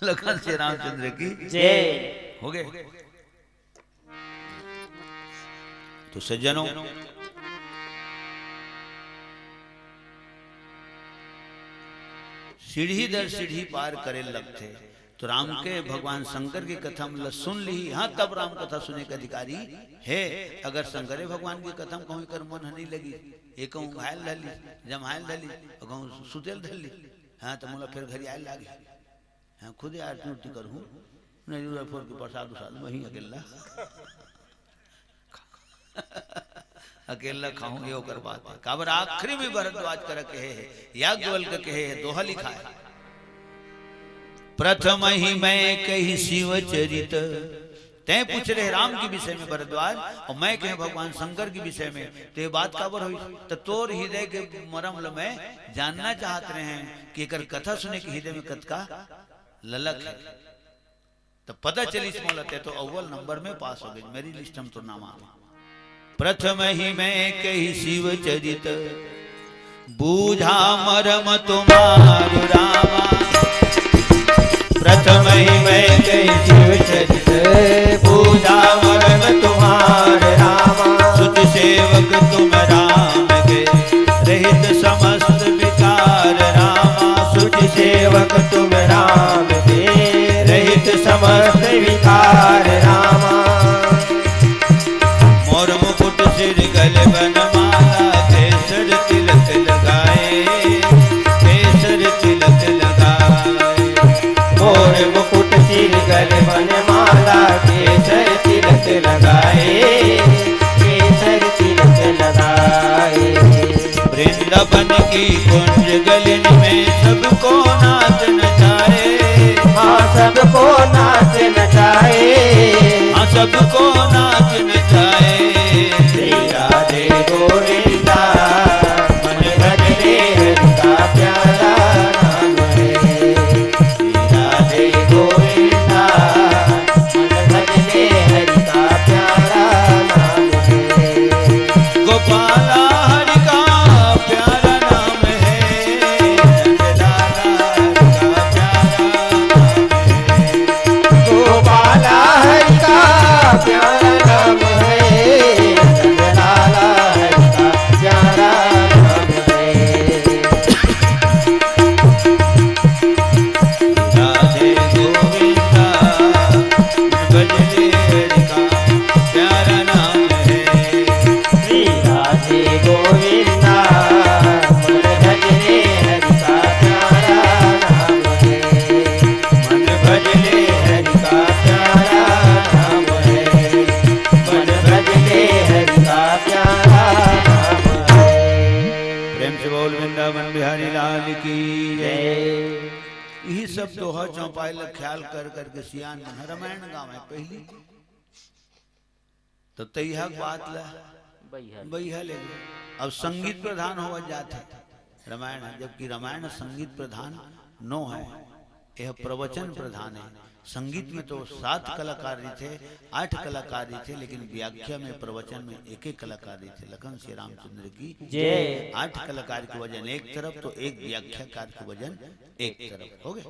लखन श्री रामचंद्र की जय। होगे। तो सज्जनों, सीढ़ी दर सीढ़ी पार करे लगथे। तो राम के, भगवान शंकर के कथा ल सुन लिही, हाँ, तब राम कथा सुने के अधिकारी हे। अगर शंकरे भगवान के कथा म कहूँ एकर मन ह नइ लगी, ये कहूँ घायल धर ली, जम्हायल धर ली, अउ कहूँ सुतेल धर ली, हाँ, त मोला फेर घरी आयल लागे। हाँ, खुदे आरती उरती करहूँ। नहीं, उधर फोर के प्रसाद उसाद वहीं अकेला। अकेला खाहूं, ये ओकर बात है। काबर आखिरी में भरद्वाज करा कहे है, याज्ञवल्क्य कहे है, दोहा लिखा है, "प्रथम ही मैं कही शिव चरित।" तैं पूछ रहे राम के विषय में भरद्वाज, और मैं कहे भगवान शंकर के विषय में, तो ये बात काबर हुई? तो तोर हृदय के मरम ल मैं जानना चाहत रहे हैं कि एकर कथा सुने के हृदय में कतका ललक है। तो पता चलिस मोला, तैं तो अव्वल नंबर में पास हो गए, मेरी लिस्ट में तो नाम आ गए। "प्रथम ही मैं कही शिव चरित, बूझा मरम तुम्हार रामा।" "प्रथम ही मैं कही शिव चरित, बूझा मरम तुम्हार रामा।" "सुत सेवक तुम राम के, रहित समस्त विकार रामा।" "सुत सेवक तुम राम के, रहित समस्त विकार रामा।" "मोर मुकुट सिर गल बनमाला, केसर तिलक लगाए, केसर तिलक लगाए।" "मोर मुकुट सिर गल बनमाला, केसर तिलक लगाए, केसर तिलक लगाए।" "वृंदावन की कुंज गलिन में, सबको नाच नचाए।" हाँ, सबको नाच नचाए। हाँ, सबको नाच नचाए। श्री राधे गोविंदा, मन भजले हरि का प्यारा नाम है। श्री राधे गोविंदा, मन भजले हरि का प्यारा नाम है। गोपाला हरि का प्यारा नाम है, नंदलाला हरि का प्यारा नाम है। गोपाला हरि का प्यारा नाम है, नंदलाला हरि का प्यारा नाम है। राधे गोविंदा, भजले हरि का प्यारा नाम है। श्री राधे गोविंदा, मन भजले हरि का प्यारा नाम है। मन भजले हरि का प्यारा नाम है। मन भजले हरि का प्यारा नाम है। प्रेम से बोल वृंदावन बिहारी लाल की जय। यही सब दोहा चौपाई ल ख्याल कर करके सियान मन ह रामायण गावय पहली। तो तैहा बात ल बइहा ले। बइहा ले। अब संगीत प्रधान होवत जात है रामायण ह, जबकि रामायण संगीत प्रधान नो है, यह प्रवचन प्रधान है। संगीत में तो सात कलाकार रहिथे, आठ कलाकार रहिथे, लेकिन व्याख्या में, प्रवचन में एक एक कलाकार रहिथे। लखन श्री रामचंद्र की जय। आठ कलाकार के वजन एक तरफ तो एक व्याख्याकार के वजन एक तरफ। हो गए?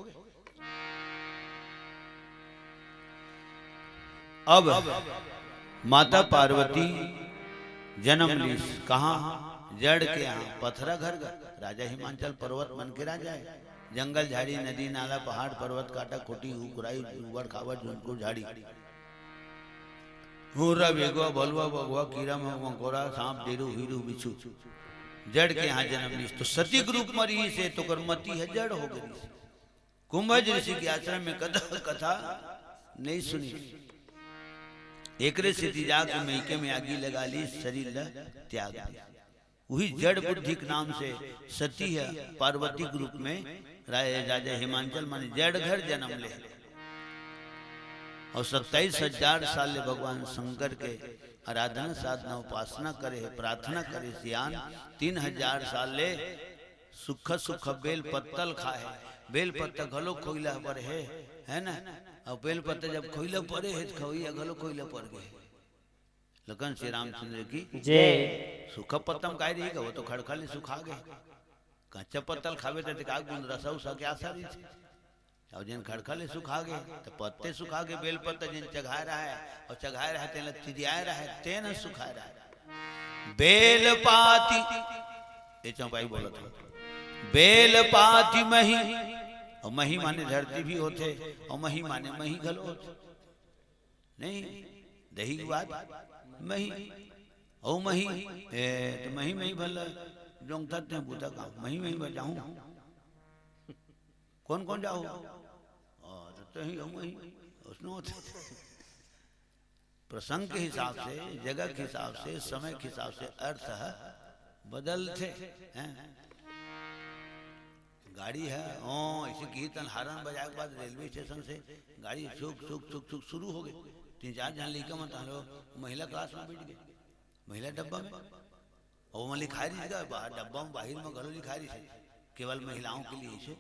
अब माता पार्वती जन्म लीस कहाँ? जड़ के यहाँ, पथरा घर ग-, राजा हिमांचल पर्वत मन के राजा है। जंगल, झाड़ी, नदी, नाला, पहाड़, पर्वत, काटा, खूंटी, उखराई, ऊबड़ खाबड़, झुनकू, झाड़ी, हुर्रा, बेगवा, भलुआ, बघवा, कीरा, मकोरा, सांप, डेरू, हीरू, बिच्छू, जड़ के यहाँ जन्म लीस। तो सती के रूप म रहिस हे, तो ओकर मति ह जड़ हो गइस। कुंभज ऋषि के आश्रम में कदा कथा नहीं सुनिस। एकरे सेती जाके मइके में आगी लगा लीस, शरीर ल त्याग दीस। उही जड़ बुद्धि के नाम से सती ह पार्वती के रूप में रा-, राजा हिमांचल माने जड़ घर जन्म ले। और सत्ताईस हजार साल ले भगवान शंकर के आराधना, साधना, उपासना करे हे, प्रार्थना करे हे सियान। तीन हजार साल ले सुक्खा सुक्खा बेल पत्ता ल खाए हे। बेल पत्ता घलो खोइला पर हे, है ना? और बेल पत्ता जब खोइला परे हे, तो खवैया घलो खोइला पर गए। लखन श्री रामचंद्र की जय। सुक्खा पत्ता म काय रही गा, वो तो खड़खड़ ले सुखा गए। कच्चा पत्ता ल खाबे त का गुण रसा उसा के आशा रहिथे। और जेन खड़खड़ ले सुखा गए, तो पत्ते सुखा गए, बेल पत्ता जेन चघाए रहा है, और चघाए रहा है, तेन ल तिरियाए रहा है, तेन ह सुखाए रहा है। बेल पाती, ये चौपाई बोलत हो, बेल पाती मही, और मही माने धरती भी होथे, और मही माने मही घलो होथे। नहीं, दही के बाद मही, अउ मही, ए, तो मही, मही भला जोंगथत हे बूता का, मही, मही बजाऊं। कौन, कौन जाहू? आ, तो तही अउ मही, उस प्रसंग के हिसाब से, जगह के हिसाब से, समय के हिसाब से अर्थ ह बदलथे, हैं? गाड़ी ह, ओ, ऐसे कीर्तन हारन बजाए के बाद रेलवे स्टेशन से गाड़ी छुक, छुक, छुक, छुक शुरू हो गई। तीन चार झन लइका मन तहाँ लो महिला क्लास में बैठ गए, महिला डब्बा में। और वो लिखा रही थी, बाहर डब्बा में, बाहर में घलो लिखा रही थी, केवल महिलाओं के लिए इसे।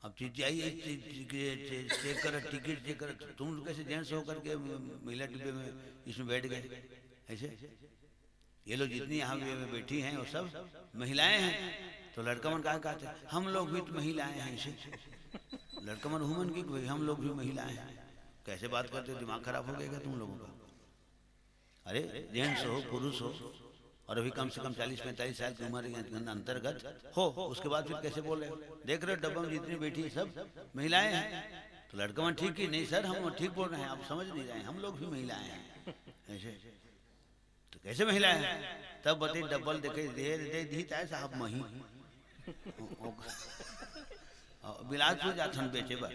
अब चीज आई, चेक कर, टिकट चेक कर, तुम लोग कैसे जेंट्स होकर के महिला डिब्बे में इसमें बैठ गए ऐसे? ये लोग जितनी यहाँ में बैठी हैं, वो सब महिलाएं हैं। तो लड़का मन का कहते, "हम लोग भी तो महिलाएं हैं।" ऐसे लड़का मन हुमन की, "भाई, हम लोग भी महिलाएं हैं।" कैसे बात करते हो? दिमाग खराब हो गया क्या तुम लोगों का? अरे, जेंट्स हो, पुरुष हो, और अभी कम से कम चालीस पैंतालीस साल की उम्र के अंतर्गत हो, उसके बाद फिर कैसे बोल रहे हो? देख रहे हो, डब्बा में जितनी बैठी हैं, सब महिलाएं हैं। तो लड़का मन ठीक की, "नहीं सर, हम ठीक बोल रहे हैं, आप समझ नहीं रहे हैं, हम लोग भी महिलाएं हैं।" ऐसे तो कैसे महिलाएं हैं? तब बते डब्बल देखे, "दे, दे दी ताय साहब, मही।" ओ, ओ, बिलासपुर जाथन बेचे बर,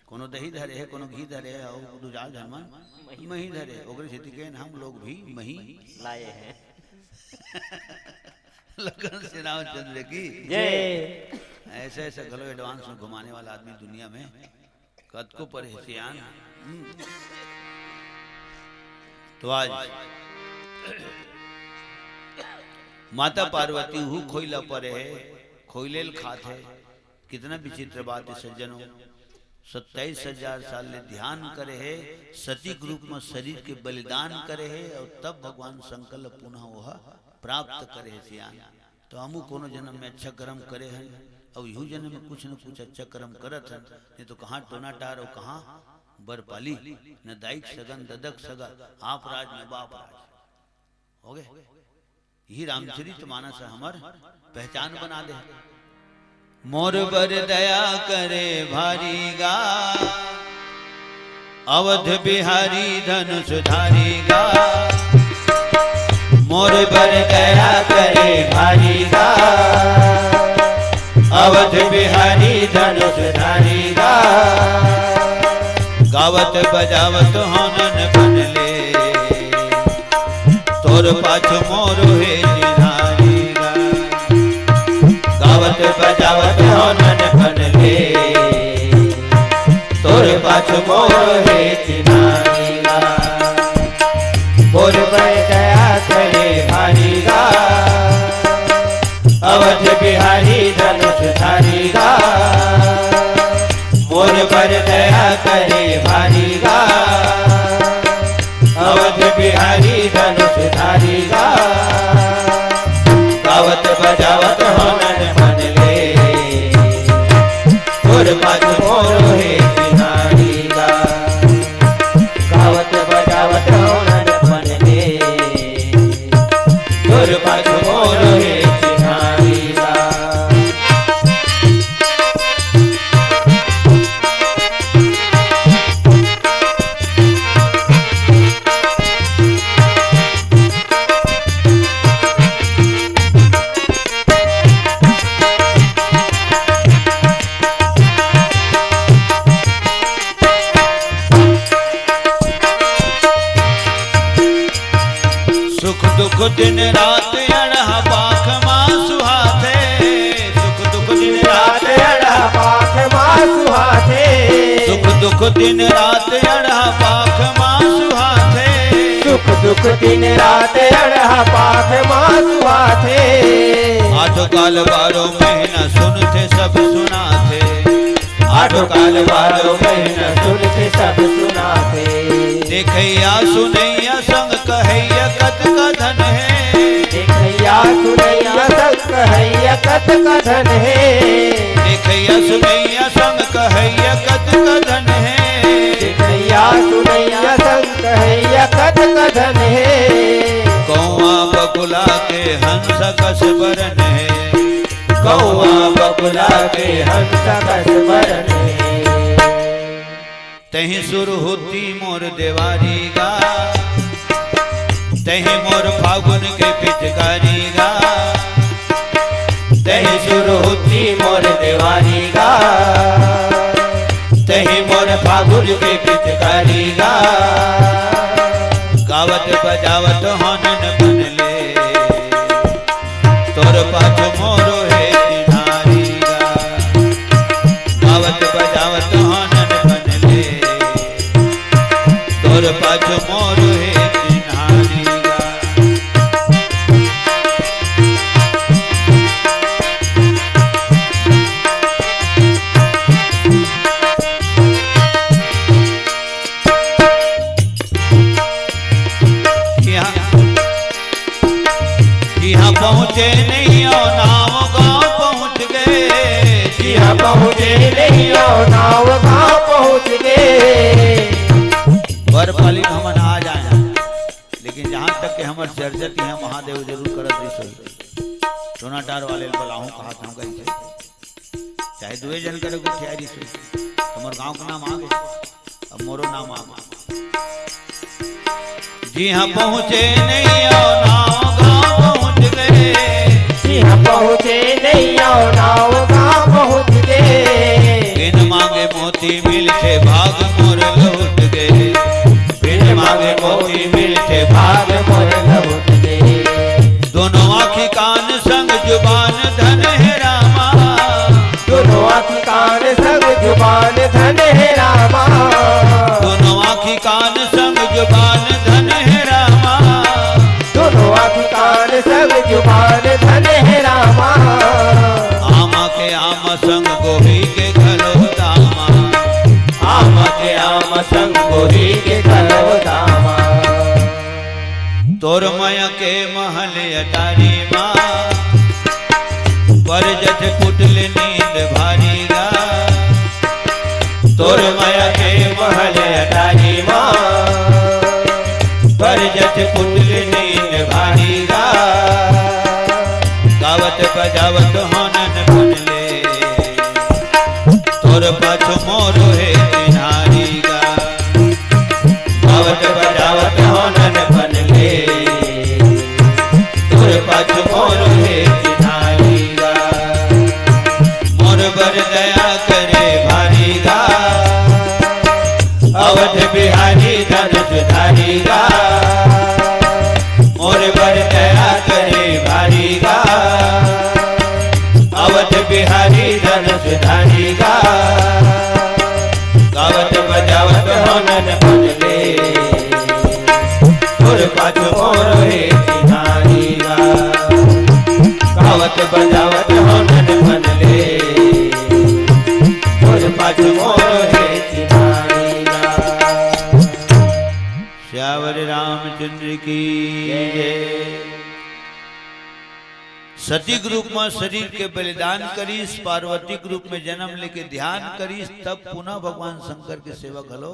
कोनो दही धरे हे, कोनो घी धरे हे, अउ दू चार झन मन मही धरे हे। ओकरे सेती कहेन, "हम लोग भी मही लाए हैं।" लखन श्री रामचंद्र की जय। ऐसे ऐसे घलो एडवांस में घुमाने वाला आदमी दुनिया में कतको परे हे सियान। हम्म। तो आज माता पार्वती हू खोइला परे हे, खोइले ल खात हे। कितना विचित्र बात हे सज्जनों। सत्ताईस हजार साल ले ध्यान करे हे, सती के रूप में शरीर के बलिदान करे हे, और तब भगवान शंकर ल पुनः वह प्राप्त करे हे सियान। तो हमू कोनो जन्म में अच्छा कर्म करे हन, अउ इहू जन्म में कुछ न कुछ अच्छा कर्म करत हन, नहीं तो कहाँ टोना टार अउ कहाँ बर पाली, न दाई के सगा न ददा के सगा, आप राज न बाप राज। हो गए? यही रामचरित मानस ह हमर पहचान बना दे। मोर बर दया करे भारी गा, अवध बिहारी धनुष धारी गा। मोर बर दया करे भारी गा, अवध बिहारी धनुष धारी गा। गावत बजावत होनन बनले, तोर पाछू मोर हे चिन्हारी गा। गावत बजावत होनन बनले, तोर पाछू मोर हे चिन्हारी गा। मोर बर दया करे भारी गा, अवध बिहारी धनुष धारी गा। मोर बर दया करे भारी गा, अवध बिहारी धनुष धारी गा। गावत बजावत होनन बनले, तोर पाछू मोर हे चिन्हारी गा। गावत बजावत होनन बनले, तोर पाछू मोर हे चिन्हारी गा। सुख दुख दिन रात अड़हा पाख मा सुहाथे। सुख दुख दिन रात अड़हा पाख मा सुहाथे। सुख दुख दिन रात अड़हा पाख मा सुहाथे। सुख दुख दिन रात अड़हा पाख मा सुहाथे। आठ काल बारो महीना सुनथे सब सुनाथे। आठ काल बारो महीना सुनथे सब सुनाथे। देखइया सुनइया संग कहइया कतका धन हे। देखइया सुनइया संग कहइया कतका धन हे। देखइया सुनइया संग कहइया कतका धन हे। देखइया सुनइया संग कहइया कतका धन हे। कौआ बगुला के हंस कस बरन हे। कौआ बगुला के हंस कस बरन हे। तहीं सुरहुती मोर देवारी गा, तहीं मोर फागुन के पिचकारी गा। तहीं सुरहुती मोर देवारी गा, तहीं मोर फागुन के पिचकारी गा। गावत बजावत हनन बनले, तोर पाछू मोरो हे चिन्हारी गा। गावत बजावत हनन बनले, तोर पाछू मोरो हे चिन्हारी गा। जिहाँ, जिहाँ पहुँचे नहीं और नाव गाँव पहुँच गए। जिहाँ पहुँचे नहीं और नाव गाँव पहुँच गए। बर पाली हमन आ जाए, लेकिन जहाँ तक के हमर चर्चा तिहाँ महादेव जरूर करत रहिस होही। टोनाटार वाले ल बलाहूँ कहा था कइसे, चाहे दुए जन करे गोठियारी से, हमर गाँव के नाम आ गे, अब मोरो नाम आ गे। जिहाँ पहुँचे नहीं और नाव गाँव पहुँच गए। जिहाँ पहुँचे नहीं और नाव गाँव पहुँच गए। बिन मांगे मोती मिलथे भाग मोर लहुट गए। बिन मांगे मोती मिलथे भाग मोर लहुट गए। दोनों आँखी कान संग जुबान धन हे रामा। दोनों आँखी कान संग जुबान धन हे रामा। दोनों आँखी कान संग जुबान धन हे रामा। दोनों आँखी कान संग जुबान धन हे रामा। आमा के आमा संग गोही के घलो दामा। आमा के आमा संग गोही के घलो दामा। तोर मया के महल अटारी मा, बरजत पुतल नींद भारी गा। तोर मया के महल अटारी मा, बरजत पुतल नींद भारी गा। गावत बजावत हनन बनले, तोर पाछू मोरो हे चिन्हारी गा। गावत बजावत हनन बनले, तोर पाछू मोरो हे चिन्हारी गा। मोर बर दया करे भारी गा। अवध बिहारी धनुष धारी गा। मोर बर दया करे भारी गा। अवध बिहारी धनुष धारी गा। गावत बजावत हनन बनले, तोर पाछू मोरो हे चिन्हारी गा। गावत बजावत हनन बनले, तोर पाछू मोरो हे चिन्हारी गा। सियावर रामचंद्र की जय। सती के रूप में शरीर के बलिदान करिस, पार्वती के रूप में जन्म लेके ध्यान करिस, तब पुनः भगवान शंकर के सेवा घलो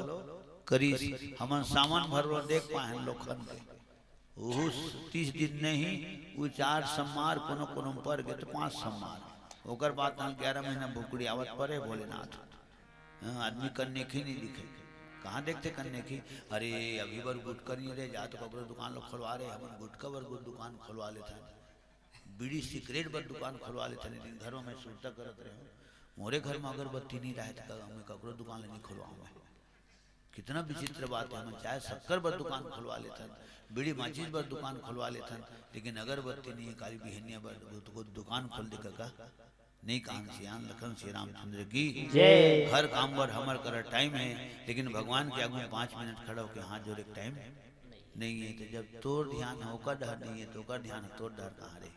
करिस। हमन सावन भर बर देख पाए हन लोखन के। उहू तीस दिन नहीं, वो चार सम्मार, कोनो कोनो में पर गे तो पाँच सम्मार। ओकर बाद तहां ग्यारह महीना भुखड़ी आवत परे भोलेनाथ। हाँ, आदमी कन्नेखी नहीं दिखे। कहाँ देखते कन्नेखी? अरे, अभी बर गुटखा नहीं रे, जा तो ककरो दुकान लो खोलवा रे, हमन गुटखा बर गुट दुकान खोलवा लेथन, बीड़ी सिगरेट बर दुकान खोलवा लेथन। एक दिन घर में मैं सुरता करत रहे हूँ, मोरे घर में अगरबत्ती नहीं रहे तो मैं ककरो दुकान ले नहीं खोलवाऊँ मैं। कितना विचित्र बात है, हमन चाय शक्कर बर दुकान खोलवा लेथन, बीड़ी माचिस बर दुकान खोलवा लेथन, लेकिन अगरबत्ती नहीं है, काली बिहनिया बर दु-, दु-, दुकान खोल दे का? नहीं कहन सियान लखन श्री रामचंद्र की। जय। हर काम बर हमर करा टाइम है, लेकिन भगवान के आगू में पाँच मिनट खड़ा होके हाथ जोड़े के टाइम नहीं है। तो जब तोर ध्यान है ओकर डहर नहीं है, तो ओकर ध्यान है तोर डहर कहाँ रे?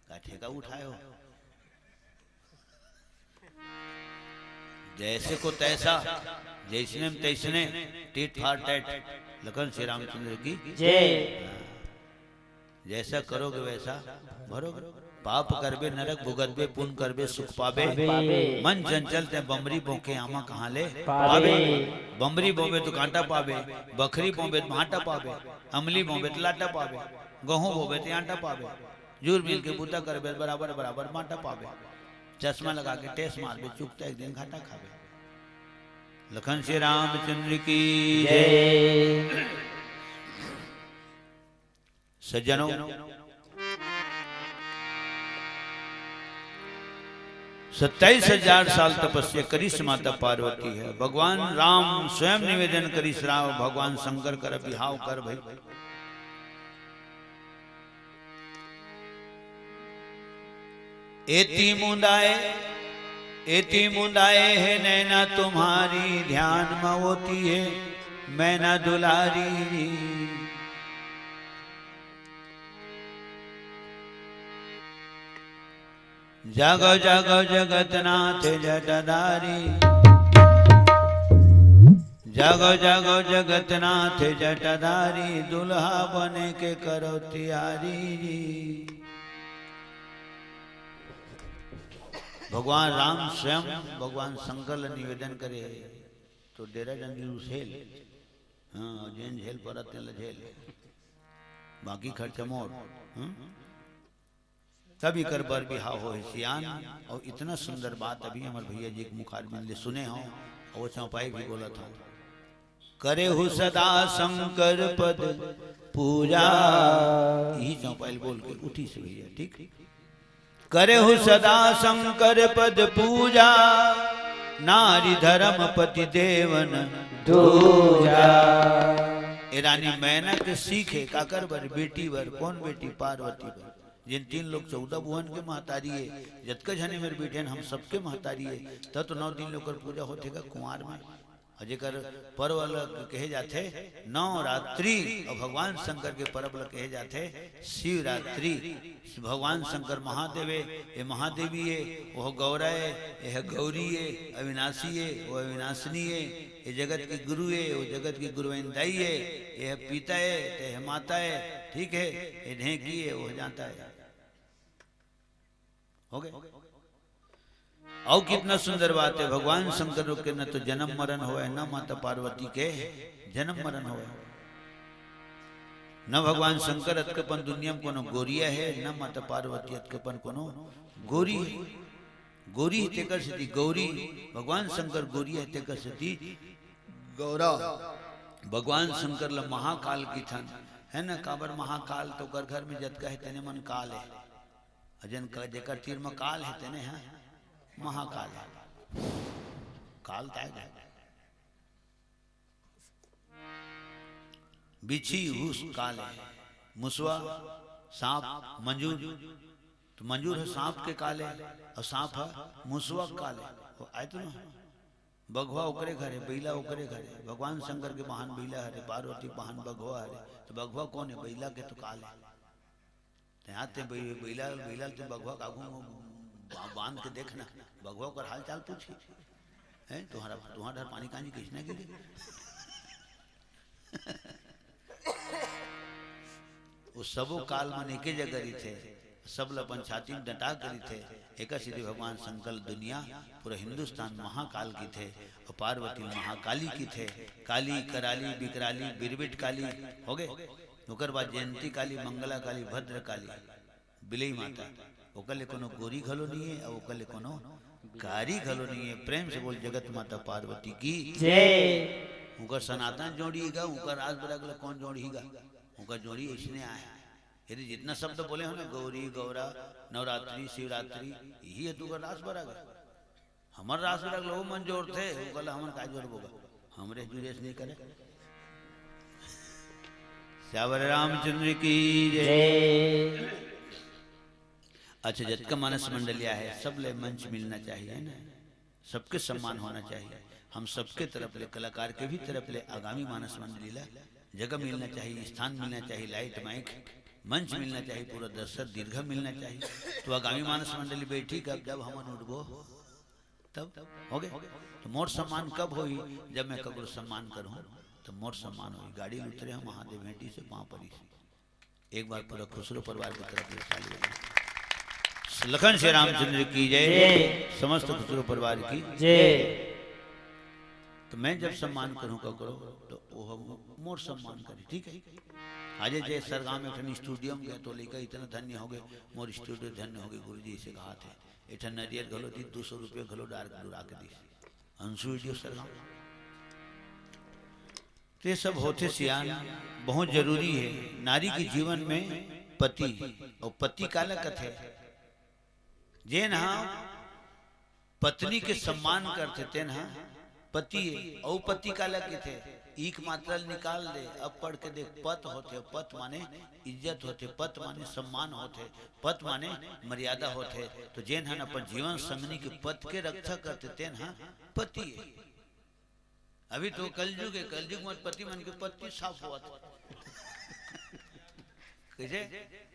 का ठेका उठाए हो? जैसे को तैसा, जैसने में तैसने, tit for tat, Lakhan Shri Ramchandra की। जय। जैसा करोगे वैसा भरोगे। पाप करबे नरक भुगतबे, पुण्य करबे सुख पाबे। पाबे। मन चंचल ते बमरी बोके आमा कहाँ ले? पाबे। पाबे। बमरी बोबे तो कांटा पाबे, बखरी बोबे तो भांटा पाबे, अमली बोबे तो लाटा पाबे, गहूं बोबे तो आटा पाबे, जुर मिल के बूता करबे तो बराबर बराबर बांटा पाबे। चश्मा लगा के टेस मारबे, चुकता एक दिन घाटा खाबे। लखन श्री रामचंद्र की जय। सज्जनों, सत्ताईस हजार साल तपस्या करिस माता पार्वती ह। भगवान राम स्वयं निवेदन करिस, राम भगवान शंकर कर बिहाव कर भई। एती मुंदाए, एती मुंदाए हे नैना तुम्हारी, ध्यान म होती है मैना दुलारी। जागो जागो जगतनाथ जटाधारी, जागो जागो जगतनाथ जटाधारी, दुल्हा बने के करो तैयारी। भगवान राम स्वयं भगवान शंकर ल निवेदन करे, तो डेरा डंडी उसेल, हाँ, जेन झेल परत तेन ल झेल, बाकी खर्चा मोर। हम्म? तब इकर बर बिहाव होहे सियान। और इतना सुंदर बात अभी हमर भैया जी के मुखारबिंद ले सुने हो, और वो चौपाई भी बोलत हो, करे हु सदा शंकर पद पूजा। यही चौपाई बोल के उठी से भैया, ठीक? करे हु सदा शंकर पद पूजा, नारी धर्म पति देवन दूजा। ए रानी मैना के सीखे काकर बर? बेटी बर। कौन बेटी? पार्वती बर। जिन तीन लोग चौदह भुवन के महतारी है, जतका झने मेर बैठे हैं, हम सबके महतारी है। तब तो नौ दिन ले ओकर पूजा होथे का कुंवार में। और जेकर पर्व ल कहे जाथे नवरात्रि, और भगवान शंकर के पर्व ल कहे जाथे शिवरात्रि। भगवान शंकर महादेव है, ये महादेवी है, वह गौरा है, यह गौरी है, अविनाशी है, वो अविनाशिनी है, ये जगत के गुरु है, वो जगत के गुरुवैन दाई है, यह पिता है, तो यह माता है, ठीक है, ये ढेंकी है, वो जाता है। हो गए? अउ कितना सुंदर बात है, भगवान शंकर के न तो जन्म मरण होवे, न माता पार्वती के जन्म मरण होवे, न भगवान शंकर अतकेपन दुनिया में कोनो गोरिया है, न माता पार्वती अतकेपन कोनो गोरी है। गोरी है तेकर सेती गौरी, भगवान शंकर गोरी है तेकर सेती गौरा। भगवान शंकर ल महाकाल किथन, है न? काबर महाकाल? तो ओकर घर में जतका है तेने मन काल है। अजन का जेकर तीर म काल है तेने ह महाकाल है। काल ताय जाय। बिच्छी हुस काल है, मुसवा, सांप, मंजूर। तो मंजूर ह सांप के काल है और सांप ह मुसवा के काल है। वो आय तो ना, बघवा ओकरे घर है, बइला ओकरे घर है। भगवान शंकर के बहान बइला हरे, पार्वती के बहान बघवा हरे। तो बघवा कौन है? बइला के तो काल है। ते आते बइ-, बइला, बइला ते बघवा कागू में बा-, बांध के देखना, बघवा ओकर हाल चाल पूछी, हैं, तुम्हारा, तुम्हारा डर पानी कांजी कैसना गिरे? वो सबो काल मन एके जगह रहिथे, सब ल अपन छाती में डटा के रहिथे। एकर सेती भगवान शंकर दुनिया, पूरा हिंदुस्तान महाकाल किथे, और पार्वती महाकाली किथे। काली, कराली, बिकराली, बिरबिट काली, हो गए। ओकर बाद जयंती काली, मंगला काली, भद्र काली, बिलई माता। ओकर ले कोनो गोरी घलो नहीं है और ओकर ले कोनो कारी घलो नहीं है। प्रेम से बोल, जगत माता पार्वती की जय। उनकर सनातन जोड़ी गा, उनकर राज बराग ले कौन जोड़ी गा? उनकर जोड़ी इसने आए। यदि जितना शब्द बोले हो ना, गौरी, गौरा, नवरात्रि, शिवरात्रि, यही है तुकर रास बराग। हमर रास बराग लोग मन जोड़थे, वो कहला हमन का जोड़बो गा? हमरे जुरेश नहीं करे। सियावर रामचंद्र की जय। जय। अच्छा, जतका मानस मंडली आहे, सब ले मंच मिलना चाहिए ना, सबके सम्मान होना चाहिए। हम सबके तरफ ले, कलाकार के भी तरफ ले आगामी मानस मंडली ला जगह मिलना चाहिए, स्थान मिलना चाहिए, लाइट माइक मंच मिलना चाहिए, पूरा दर्शक दीर्घा मिलना चाहिए। तो आगामी मानस मंडली बैठी कब? जब हमन उठबो तब। हो गए? तो मोर सम्मान कब होही? जब मैं ककरो सम्मान करूँ, तो मोर सम्मान होही। गाड़ी ले उतरे हम, महादेव भेंटी से पाँव परी। एक बार पूरा खुसरो परिवार की तरफ से ताली बजाएं। लखन श्री रामचंद्र की जय। जय। समस्त खुसरो परिवार की जय। तो मैं जब सम्मान करूँ ककरो, तो वो हम मोर सम्मान करी, ठीक है? आज जे सरगाम में एक ठन स्टूडियो में गए, तो लइका इतना धन्य हो गए, मोर स्टूडियो धन्य हो गए, गुरु जी से कहा थे, एक ठन नरियर घलो दी, दो सौ रुपये घलो डार, डुरा के दी। अंशु स्टूडियो सरगाम। तो ये सब होथे सियान, बहुत जरूरी है नारी के जीवन में। पति, और पति काला कथे? जेन हा पत्नी के सम्मान करथे, तेन ह पति ए। अउ पति काला कहिथे? ई के मात्रा ल निकाल दे, अब पढ़ के देख, पत होथे, पत माने इज्जत होथे, पत माने सम्मान होथे, पत माने मर्यादा होथे। तो जेन हन अपन जीवन संगनी के पत के रक्षा करथे, तेन ह पति ए। अभी तो कलयुग हे, कलयुग म पति मन के पत्ती साफ होवत हे। कइसे?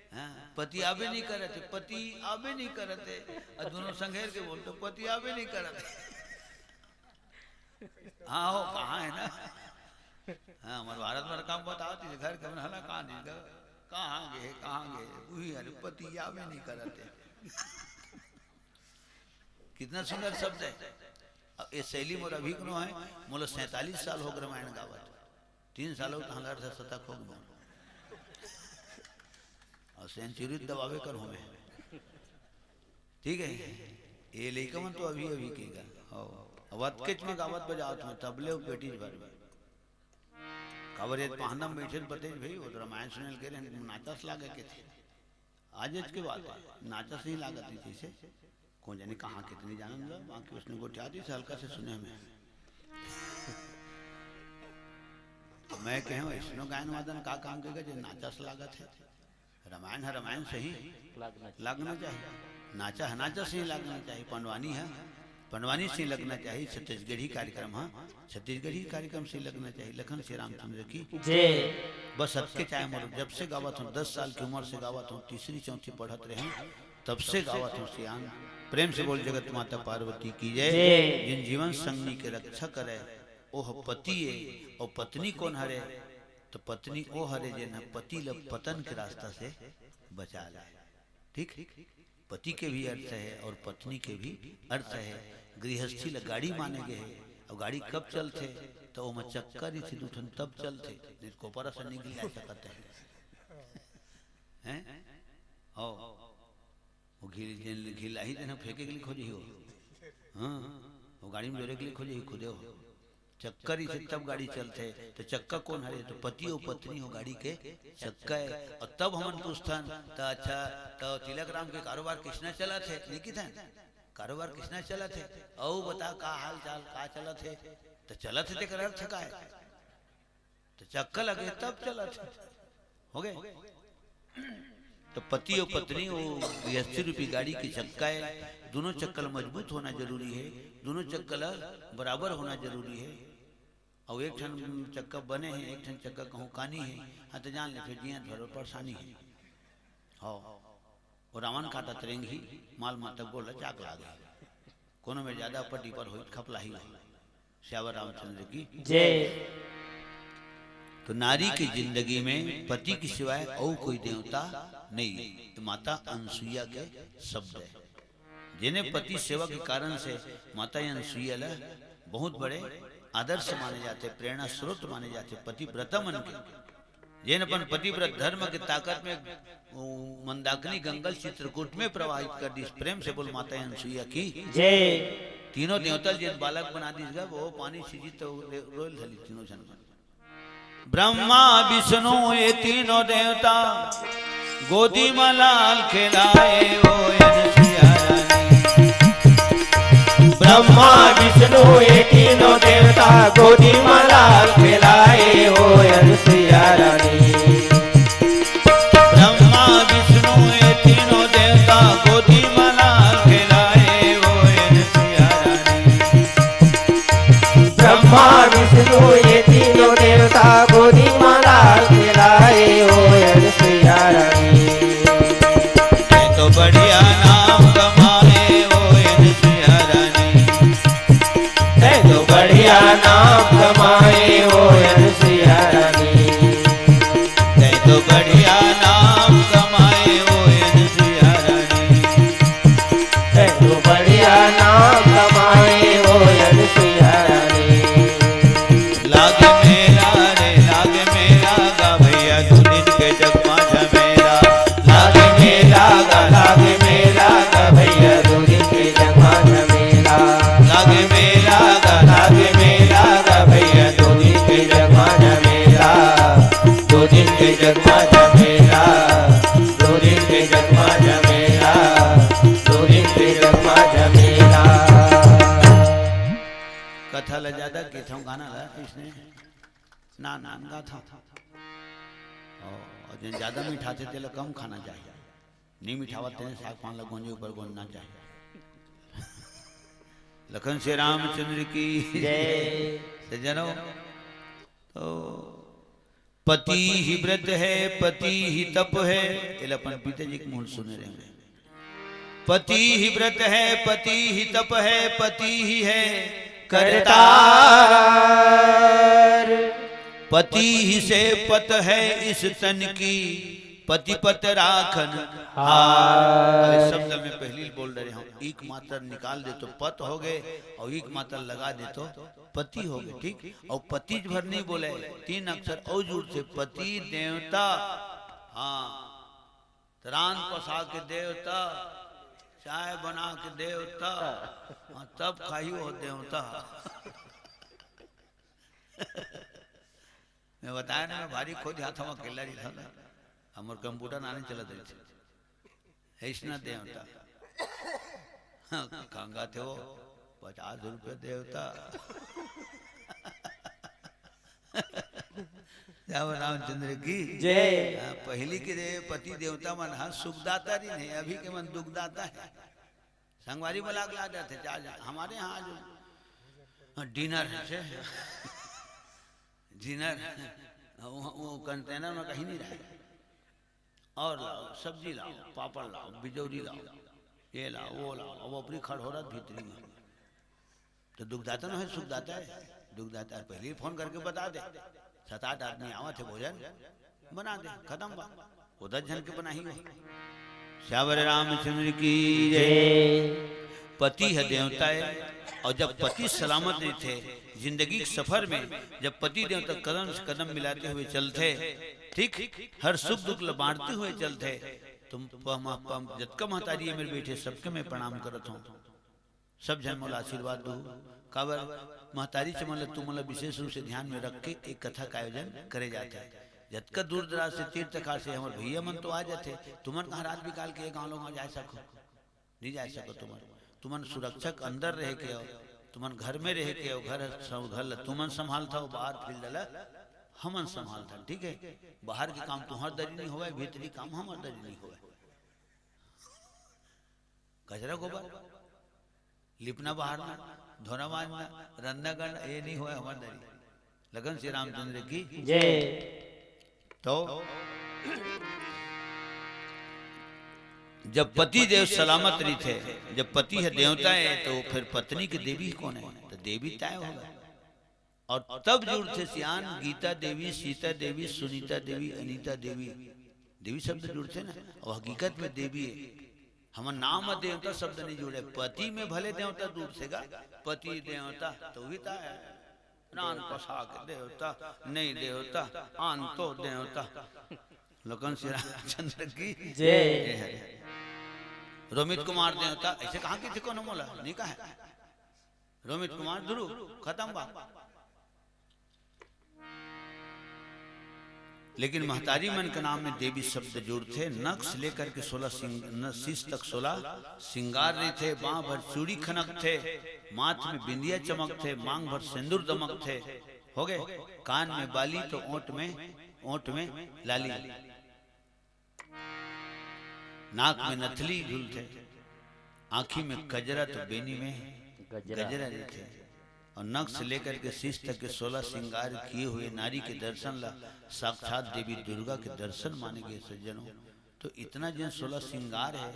हाँ, पति आबे नइ करत हे, पति आबे नइ करत हे। अउ दूनों संघेर के बोल, तो पति आबे नइ करत हे। हाँ हो, कहाँ हे ना? हाँ, हमर भारत भर काम बतावत हे, घर के मन हला कहाँ दिन का, कहाँ गे, कहाँ गे, उही हरे पति आबे नइ करत हे। कितना सुंदर शब्द हे। अब ये शैली मोर अभी कोनो हे, मोला सैंतालीस साल हो गे रामायण गावत, तीन साल हो तहाँ अर्धशतक हो गे मोर। अउ सेंचुरी दबावे कर हूँ मैं। ठीक हे, ये लइका मन तो अभी अभी के गा। हो, अब अतकेच में गावत बजावत में तबले अउ पेटीच भर में। काबर ये पाहना में बइठे बतेच भाई, वो तो रामायण सुने ल गे रहे, नाचस लागे कथे। आज आज के बात हे, नाचस नइ लागत हे जइसे। कोन जाने कहाँ कितनी जानन ला, बाकी उसने गोठिया दी से हल्का से सुने में। मैं कहे, वइसनो गायन वादन का काम करेगा जे नाचस लागत हे? रामायण ह रामायण सही लागना चाहिए। लागना चाहिए। नाचा ह नाचा सही लागना चाहिए। पंडवानी ह पंडवानी सही लगना चाहिए। छत्तीसगढ़ी कार्यक्रम ह छत्तीसगढ़ी कार्यक्रम सही लगना चाहिए। लखन श्री रामचंद्र की जय। बस अतकेच आय मोर, जब से गावत हूँ, दस साल की उम्र से गावत हूँ, तीसरी चौथी पढ़त रहे हूँ, तब से गावत हूँ सियान। प्रेम से बोल जगत माता पार्वती की जय। जय। जिन जीवन संगनी के रक्षा करे, ओह पति ए, अउ पत्नी कोन हरे? तो पत्नी ओ हरे जेन ह पति ल पतन के रास्ता से बचा ले। ठीक, पति के भी अर्थ हे अउ पत्नी के भी अर्थ हे। गृहस्थी ल गाड़ी माने गे हे, अउ गाड़ी कब चलथे? तो ओमा चक्का रहिथे दू ठन, तब चलथे, नइ तो कोपरा से नइ गिला सकत हे। हैं? हो, वो घी, जेन घी लाही तेन फेंके के लिए खोजी हो। हाँ, वो गाड़ी में जोरे के लिए खोजी हो, खुदे हो। चक्का रहिथे तब गाड़ी चलथे। तो चक्का कोन हरे? तो पति अउ पत्नी हो गाड़ी के चक्का हे। अउ तब हमन पूछथन, त अच्छा, त तिलक राम के कारोबार कइसना चलत हे? नइ किथन, कारोबार कइसना चलत हे? अउ बता, का हाल चाल, का चलत हे? त चलत हे तेकर अर्थ का हे? त चक्का लगे तब चलत हे। हो गे? तो पति अउ पत्नी वो गृहस्थी रूपी गाड़ी के चक्का हे, दूनों चक्का ल मजबूत होना जरूरी हे, दूनों चक्का ल बराबर होना जरूरी हे। अउ एक ठन चक्का बने हे, एक ठन चक्का कहूँ कानी हे, हाँ, तो जान ले, फिर जिया भर परेशानी हे। हाँ, वो रावण काटत रेंगही, माल माता गोड़ ल चाक लागे। कोनो में ज्यादा ऊपर डीपर होई, खपलाही होई। सियावर रामचंद्र की जय। तो नारी की जिंदगी में पति के सिवाय अउ कोई देवता नहीं। ये माता अनसुईया के शब्द हे। जेने पति सेवा के कारण से माता अनसुईया ल बहुत बड़े आदर्श माने जाथे, प्रेरणा स्रोत माने जाथे पतिव्रता मन के। जेन अपन पतिव्रत धर्म के ताकत में वो मंदाकिनी गंगा ल चित्रकूट में प्रवाहित कर दिस। प्रेम से बोल माता अनसुईया की जय। तीनों देवता ल जेन बालक बना दिस गा, वो पानी सींची तो रो-, रोयल धली तीनों झन। ब्रह्मा विष्णु ये तीनों देवता गोदी म लाल खेलाए ओ अनसुईया रानी। ब्रह्मा विष्णु ये तीनों देवता गोदी म लाल खेलाए ओ अनसुईया रानी। ब्रह्मा विष्णु ये तीनों देवता गोदी म लाल खेलाए ओ अनसुईया रानी। ब्रह्मा विष्णु ये तीनों देवता गोदी म लाल खेलाए ओ अनसुईया रानी। तैं तो बढ़िया नाम कमाए ओ अनसुईया रानी। तैं तो बढ़िया नाम कमाए ओ अनसुईया रानी। तैं तो बढ़िया नाम कमाए ओ अनसुईया रानी। तैं तो बढ़िया नाम कमाए ओ अनसुईया रानी। लागे मेला रे, लागे मेला गा भैया, दू दिन के जगमा झमेला। लागे मेला गा, लागे मेला गा भैया, दू दिन के जगमा झमेला। लागे मेला गा, लागे मेला गा भैया, दू दिन के जगमा झमेला। दू दिन के जगमा झमेला, दू दिन के जगमा झमेला, दू दिन के जगमा झमेला। ला ज्यादा केथव गाना ला, इसने नान नान गाथव। और, और जन ज्यादा मिठाथे, तेला कम खाना चाहिए। नहीं मिठावत तेने साग पान ला गोंजे ऊपर गोंजना चाहिए। लखन श्री रामचंद्र की जय। सज्जनों, तो पति ही व्रत है, पति ही तप है, एला अपन पिताजी के मुंह सुने रहे। पति ही व्रत है, पति ही तप है, पति ही है करतार। पति ही से पत है इस तन की, पति पत राखन हार। अरे, शब्द में पहली बोल रहे हूँ, एक मात्रा निकाल दे तो पत हो गए, और एक मात्रा लगा दे तो पति हो गए, ठीक? और पति भर नहीं बोले, तीन अक्षर और जुड़थे, पति देवता। हाँ, तो रांध पसा के देवता, चाय बना के देवता, हाँ, तब खाई वो देवता। मैं बताया ना, मैं भारी खोज हाथ में अकेला रही था ना, हमर कंप्यूटर नाने चलत रही थी। ऐसना देवता। हाँ, कांगा थे वो, पचास रुपये देवता। जय रामचंद्र की जय। हाँ, पहली के दे-, पति देवता मन, हाँ, सुखदाता रहिन हे, अभी के मन दुखदाता है। संगवारी बुला के ला देते, चार जन। हमारे यहाँ आज, हाँ, डिनर है, छे। डिनर, वो, वो कंटेनर में कहीं नहीं रहे। और लाओ, सब्जी लाओ, पापड़ लाओ, बिजौरी लाओ, ये लाओ, वो लाओ, अब अपनी खड़होरत भीतरी में। तो दुखदाता ना है, सुखदाता है। दुखदाता है, पहले ही फोन करके बता दे, सात आठ आदमी आवत है, भोजन बना दे, खत्म बात। वो दस जन के बनाही हो। सियावर रामचंद्र की जय। पति है देवता है, और जब पति सलामत नहीं थे, जिंदगी के सफर में जब पति देवता कदम से कदम मिलाते हुए चलते, ठीक, हर सुख दुख ल बांटते हुए चलते, तुम प-, म-, प-, जतका महतारी ये मेरे बैठे, सबके मैं प्रणाम करत हूँ। सब झन मोला आशीर्वाद दू। काबर महतारी चमन ल तुमन ल विशेष रूप से ध्यान में रख के एक कथा का आयोजन करे जाथे। जतका दूर दराज से तीर्थ खार से हमर भैया मन तो आ जाथे, तुमन कहाँ रात बिकाल के गाँव लोग जाय सको? नहीं जाय सको तुमन। तुमन सुरक्षा के अंदर रहे के हो, तुमन घर में रहे के हो, घर सं-, घर ल तुमन संभालथव, बाहर फील्ड ल हमन संभालथन, ठीक है? बाहर के काम तुहर दरी नहीं होवय, भीतरी काम हमर दरी नहीं होवय। कचरा गोबर, लिपना बहारना, धोना मांजना, रंधना करना, ये नहीं होवय हमर दरी। लखन श्री रामचंद्र की जय। तो जब पति देव सलामत रहिथे, जब पति ह देवता है, तो फिर पत्नी के देवी कौन है? तो देवी ताय होगा। और तब जुड़थे सियान गीता देवी, सीता देवी, सुनीता देवी, अनीता देवी, देवी शब्द जुड़थे ना, और हकीकत में देवी है। हमर नाम में देवता शब्द नहीं जुड़े, पति में भले देवता जुड़थे गा, पति देवता तो भी ताय है। रांध पसा के देवता, नहीं देवता, आन तो देवता। लखन श्री रामचंद्र की जय। जय है। रोमित कुमार देवता, ऐसे कहाँ की थी कोनो मोला? नहीं कहा है। रोमित कुमार ध्रुव, खत्म बात। लेकिन महतारी मन के नाम में देवी शब्द जुड़थे। नख से लेकर के सोलह सिंग-, न-, शीश तक सोलह सिंगार रहिथे। बांह भर चूड़ी खनकथे, माथ में बिंदिया चमकथे, मांग भर सेंदूर दमकथे। हो गए, कान में बाली तो ओंठ में, ओंठ में लाली, नाक में नथली झूलथे, आँखी में कजरा तो बेनी में गजरा। गजरा रहिथे। और नख से लेकर के शीश तक के सोलह श्रृंगार किए हुए नारी के दर्शन ला साक्षात देवी दुर्गा के दर्शन माने गए सज्जनों। तो इतना जिन सोलह श्रृंगार है,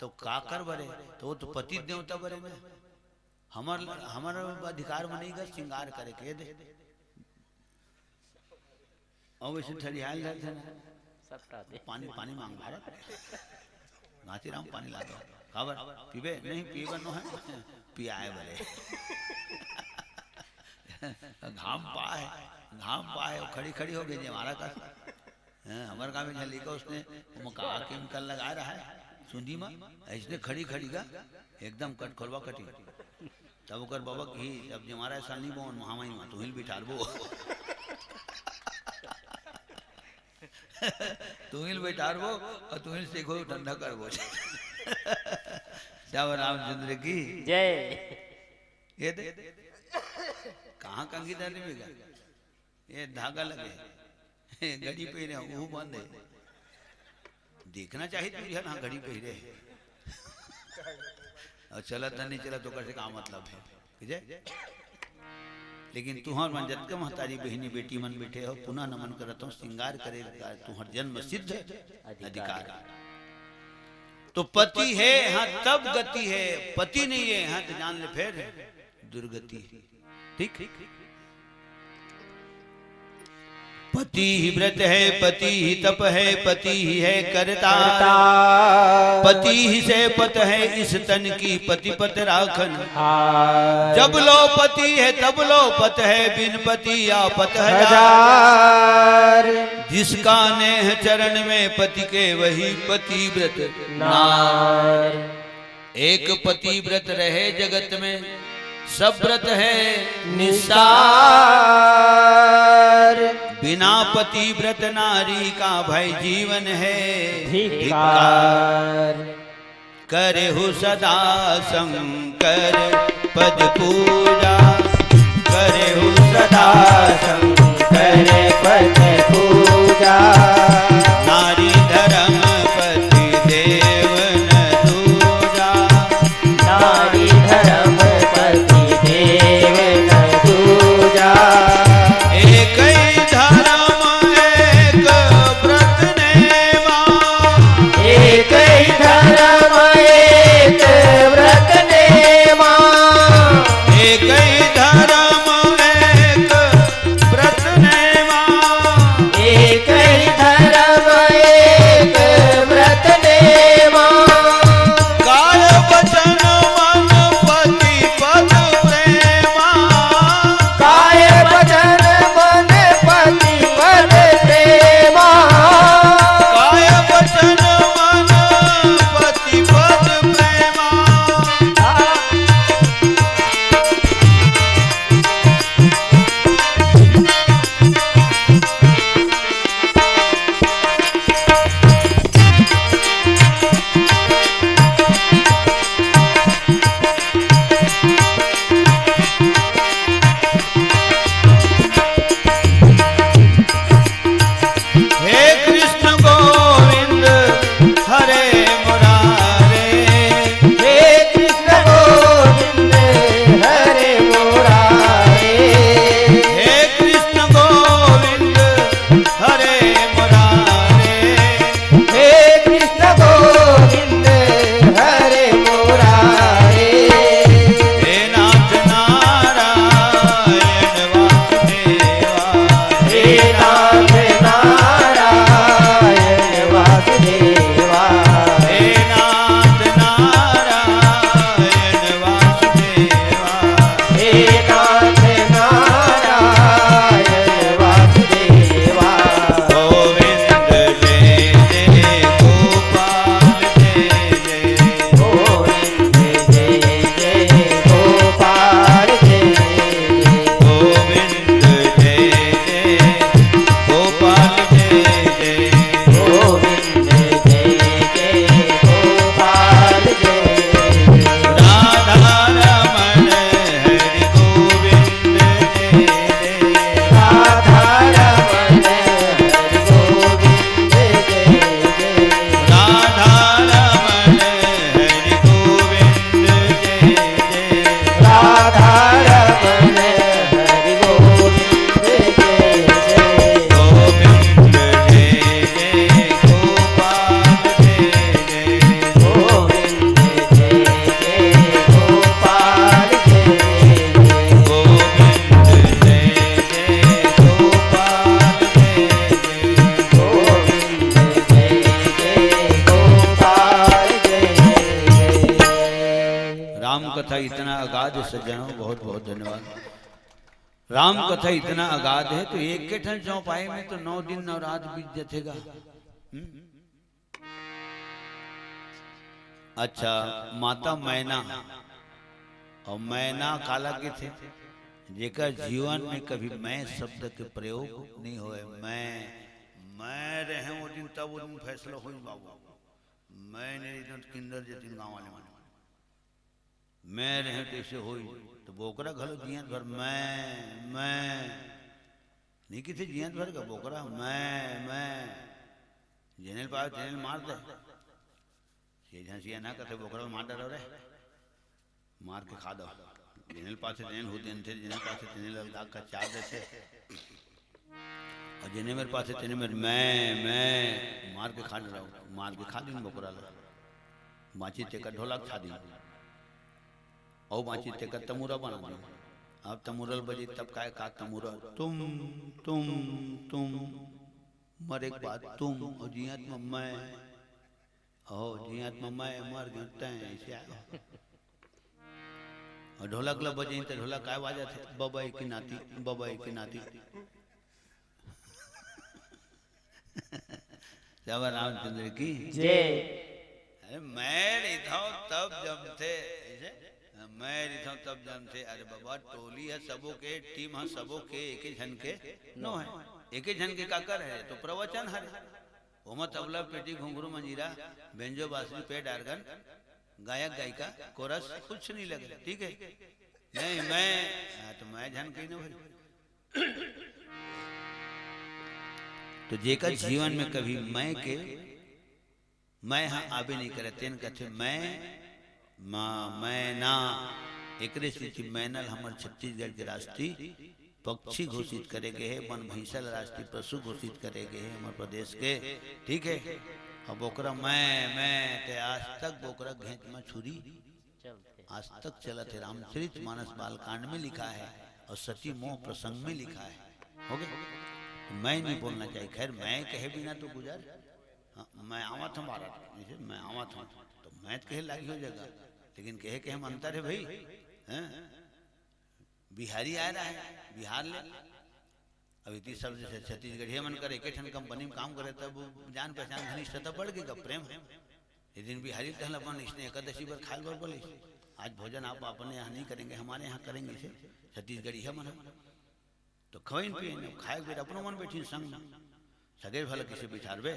तो काकर बरे? तो वो तो पति देवता बरे ना। हमर, हमर अधिकार में नहीं गा श्रृंगार करे के दे। अब वैसे ठरियाल रहथे ना, सबटा दे। पानी, पानी मांग भारत। नाथी राम पानी ला दो। काबर? पीबे? नहीं, पीबे नो है। पियाए बरे। घाम पा है, घाम पा है, वो खड़ी खड़ी हो गई जी हमारा का। हैं, हमारे गाँव में यहाँ लिखा उसने, वो का केमिकल लगा रहा है, सूंदी में, ऐसने खड़ी खड़ी का, एकदम कट खोलवा कटी। तब ओकर बाबा की, "अब जमारा ऐसा नहीं बोन, महामाई में तुहिल बिठारबो।" तुहिल बिठारबो और तुहिल से को ठंडा करबो। श्याम रामचंद्र की जय। ये दे। हाँ, कंघी दार नहीं मिलेगा, ये धागा लगे हे, घड़ी पहिरे हे, वो बंद हे। देखना चाहिए तुझे ना, घड़ी पहिरे हे। अउ चलत हे नहीं चलत, ओकर से का मतलब हे, ठीक हे? लेकिन तुहर मन जतका महतारी बहिनी बेटी मन बैठे हो, पुनः नमन करत हूँ, श्रृंगार करे का तुहर जन्म सिद्ध अधिकार। अधिकार। तो पति हे, हाँ, तब गति हे, पति नहीं हे, हाँ, तो जान ले फिर दुर्गति। ठीक? पति ही व्रत है, पति ही तप है, पति ही है कर्ता। कर्ता। पति ही से पत है इस तन की, पति पत राखन। हाय। जब लो पति है, तब लो पत है, बिन पति आपत हजार। हजार। जिसका नेह चरण में पति के, वही पतिव्रत नार। नार। एक पतिव्रत रहे जगत में, सब व्रत है निस्सार। निस्सार। बिना पतिव्रत नारी का भाई जीवन है धिक्कार। धिक्कार। करेहु सदा शंकर पद पूजा, करेहु सदा शंकर पद पूजा। नारी धर्म पति देव न दूजा। नारी धर्म पति देव न दूजा। एक ही धर्म एक व्रत नेमा। एक ही धर्म एक व्रत नेमा। एक ही धर्म एक व्रत नेमा। एक ही धर्म एक व्रत नेमा। काय वचन मन पति पद प्रेमा। काय वचन मन पति पद प्रेमा। काय वचन मन पति पद प्रेमा। हे कृष्ण गोविंद हरे मुरारे। हे कृष्ण गोविंद हरे मुरारे। हे कृष्ण गोविंद हरे मुरारे। हे कृष्ण गोविंद हरे मुरारे। हे नाथ नारायण वासुदेवा। हे नाथ नारायण वासुदेवा। हे नाथ नारायण वासुदेवा। हे नाथ नारायण वासुदेवा। गोविंद जय जय गोपाल जय जय। गोविंद जय जय गोपाल जय जय। गोविंद जय जय गोपाल जय जय। गोविंद जय जय गोपाल जय जय। राधा रमण हरि गोविंद जय जय। राधा रमण हरि गोविंद जय जय। राधा रमण हरि गोविंद जय जय। राधा रमण हरि गोविंद जय जय। गोविंद जय जय गोपाल जय जय। गोविंद जय जय गोपाल जय जय। गोविंद जय जय गोपाल जय जय। गोविंद जय जय गोपाल जय जय। राम कथा इतना अगाध सज्जनों, बहुत बहुत धन्यवाद। राम कथा इतना अगाध हे, तो एक के ठन चौपाई में तो नौ दिन नौ रात बीत जथे गा। हम्म? अच्छा, माता मैना, अउ मैना काला कथे? जेकर जीवन में कभी मैं शब्द के प्रयोग नहीं होय। मैं, मैं रहे वो दिन, तब वो दिन फैसला होई बाबू। मैं नहीं रहितेंव त किंदर जतिन गाँव वाले मन। मैं रहे तइसे होई। तो बोकरा घलो जियत भर मैं, मैं। नहीं किथे जियत भर का बोकरा, मैं, मैं। जेनेल पावे तेनेल मार दे। ये झंसिया ना कथे बोकरा ल मार डरो रे। मार के खा दो। जेनेल पाथे तेनेल हो देन थे, जेनेल पाथे तेनेल अलगा का चार देथे। अउ जेने मेर पाथे तेने मेर मैं, मैं मार के खा डरो, मार के खा दिन बोकरा ल। बाँची तेकर ढोलक खा दिन। अउ बाँची तेकर तमूरा बना दिन। अब तमूरा ल बजे तब काय का तमूरा, तुम, तुम, तुम। मरे के बाद तुम, अउ जियत म मैं। अहो, जियत म मैं मर गेंव तैं, अइसे आय। अउ ढोलक ल बजे त ढोलक काय बाजत हे? बबई के नाती, बबई के नाती। श्यामा रामचंद्र की। जय। अरे, मैं रहिथंव तब जमथे, अइसे? मैं रहिथंव तब जमथे। अरे बाबा, टोली ह सबो के, टीम ह सबो के, एके झन के नो हे। एके झन के काकर हे? तो प्रवचन हरे। ओमा तबला, पेटी, घुंघरू, मंजीरा, बेंजो, बांसुरी, पैड, आर्गन, गायक, गायिका, कोरस, कुछ नहीं लगे, ठीक है? नहीं, मैं, हाँ, तो मैं झन कही ना भाई। तो जेकर जीवन में कभी मैं के, मैं ह आबे नहीं करे, तेन कथे मैं, माँ, मैं ना। एकरे सेती मैना ल हमर छत्तीसगढ़ के राष्ट्रीय पक्षी घोषित करे गे हे, बन भैंसा ल राष्ट्रीय पशु घोषित करे गे हे हमर प्रदेश के, ठीक हे। अब बोकरा मैं, मैं के आज तक बोकरा घेंच म छुरी चलथे। आज तक चलत हे। रामचरित मानस बालकांड में लिखा है और सती मोह प्रसंग में लिखा है। हो गए? तो मैं नहीं बोलना चाहिए। खैर, मैं कहे बिना तो गुजर, हाँ, मैं आवत हूँ भारत, जैसे मैं आवत हूँ, तो मैं तो कहे लागी हो जाएगा, लेकिन कहे के हम अंतर है भाई, हैं? बिहारी आ रहा है बिहार ले। अब इतनी सब जैसे छत्तीसगढ़िया मन कर एक ठन कंपनी में काम करे, तब जान पहचान घनिष्ठता बढ़ गई, का प्रेम है। ये दिन बिहारी कहल अपन इसने एकादशी पर खाए बर बोले, आज भोजन आप अपने यहाँ नहीं करेंगे, हमारे यहाँ करेंगे, इसे छत्तीसगढ़िया मन। तो खवइन पियइन, अब खाए के बेर अपनो मन बैठिन संग में। सगे भला किसे बिठारबे?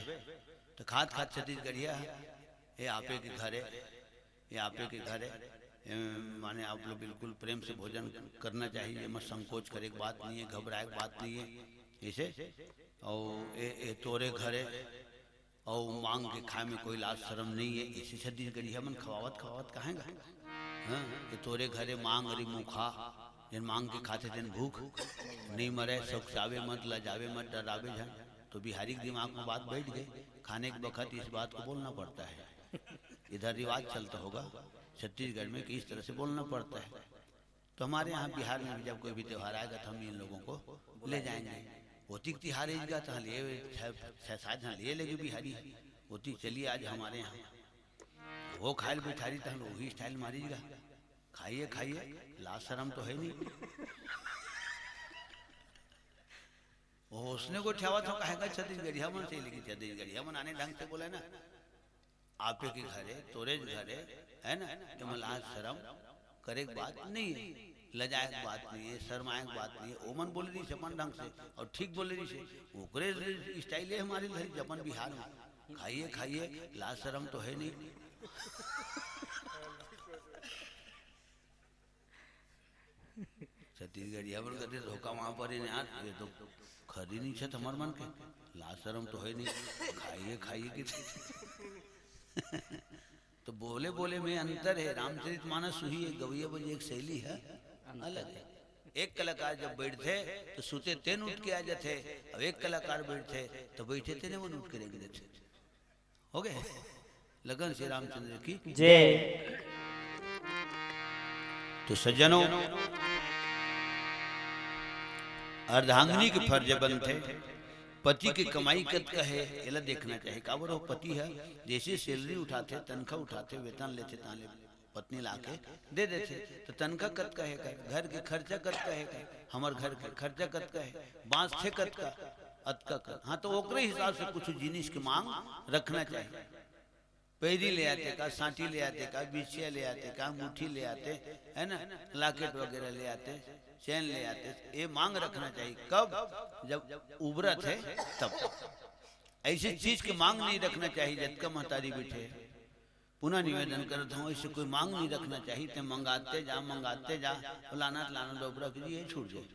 तो खात खात छत्तीसगढ़िया, "ये आपे के घर है, ये आपे के घर है।" ए, माने आप लोग बिल्कुल प्रेम से भोजन करना चाहिए, एमा संकोच करे के बात नहीं है, घबराए के बात नहीं है। इसे, "और ये, ये तोरे घर है।" अउ मांग के खाए में कोई लाज शरम नहीं है। इसे छत्तीसगढ़िया मन खवावत खवावत कहेगा, हाँ, ये तोरे घरे मांग अरी मुखा, जेन मांग के खाथे तेन भूख नहीं मरे, सकुचावे मत, लजावे मत, डरावे झन। तो बिहारी के दिमाग में बात बैठ गई, खाने के बखत इस बात को बोलना पड़ता है। इधर रिवाज चलता होगा छत्तीसगढ़ में कि इस तरह से बोलना पड़ता है। तो हमारे यहाँ बिहार में भी जब कोई भी त्यौहार आएगा तो हम इन लोगों को ले जाएंगे। ओतिक तिहार ईजगा तो ले छः, छः सात जन ले लेंगे बिहारी, ओतिक चलिए आज हमारे यहाँ। वो खाइल बिठारी तो हम वही स्टाइल मारीजगा, "खाइए, खाइए, लाज शरम तो है नहीं।" वो उसने को ठेवा तो कहेगा छत्तीसगढ़िया मन से, लेकिन छत्तीसगढ़िया मन आने ढंग से बोले ना, "आपे के घरे, तोरे घरे, है ना, एमा लाज शरम करे के बात नहीं है, लजाए के बात नहीं है, शर्माए के बात नहीं है।" ओमन बोले रहिस अपन ढंग से, और ठीक बोले रहिस। ओकरे स्टाइल है हमारे घर, अपन बिहार में, "खाइए, खाइए, लाज शरम तो है नहीं।" छत्तीसगढ़िया मन कथे, "धोखा वहाँ पर है यार, ये तो खरी नहीं छत हमार मन के, लाज शरम तो है नहीं, खाइए, खाइए।" किथे तो बोले बोले में अंतर है। रामचरित मानस उही है, गवैया बजे एक शैली है, अलग है। एक कलाकार जब बैठथे तो सुते तेन उठ के आ जाथे, अब एक कलाकार बैठथे तो बैठे तेने मन उठ के रेंग देथे। हो गए? लगन श्री रामचंद्र की जय। तो सज्जनों, अर्धांगिनी के फर्ज बनथे, पति के कमाई कतका हे, एला देखना चाहिए। काबर वो पति ह जैसे सैलरी उठाथे, तनखा उठाथे, वेतन लेथे, ताले पत्नी ला के दे देथे। तो तनखा कतका हे कर, घर के खर्चा कतका हे कर, हमर घर के खर्चा कतका हे, बांचथे कतका, अतका कर। हाँ, तो ओकरे हिसाब से कुछ जिनिस के मांग रखना चाहिए। पैरी ले आते का, सांटी ले आते का, बिछिया ले आते का, अंगूठी ले आते, है ना, लॉकेट वगैरह ले आते, चेन ले आते, ये मांग रखना चाहिए। कब? जब उबरत हे तब। ऐसी चीज के मांग नहीं रखना चाहिए। जतका महतारी बैठे, पुनः निवेदन करत हूँ, ऐसे कोई मांग नहीं रखना चाहिए। ते मंगाते जा, मंगाते जा, वो लाना त लाना डोबरा की जी, ये छूट जाए।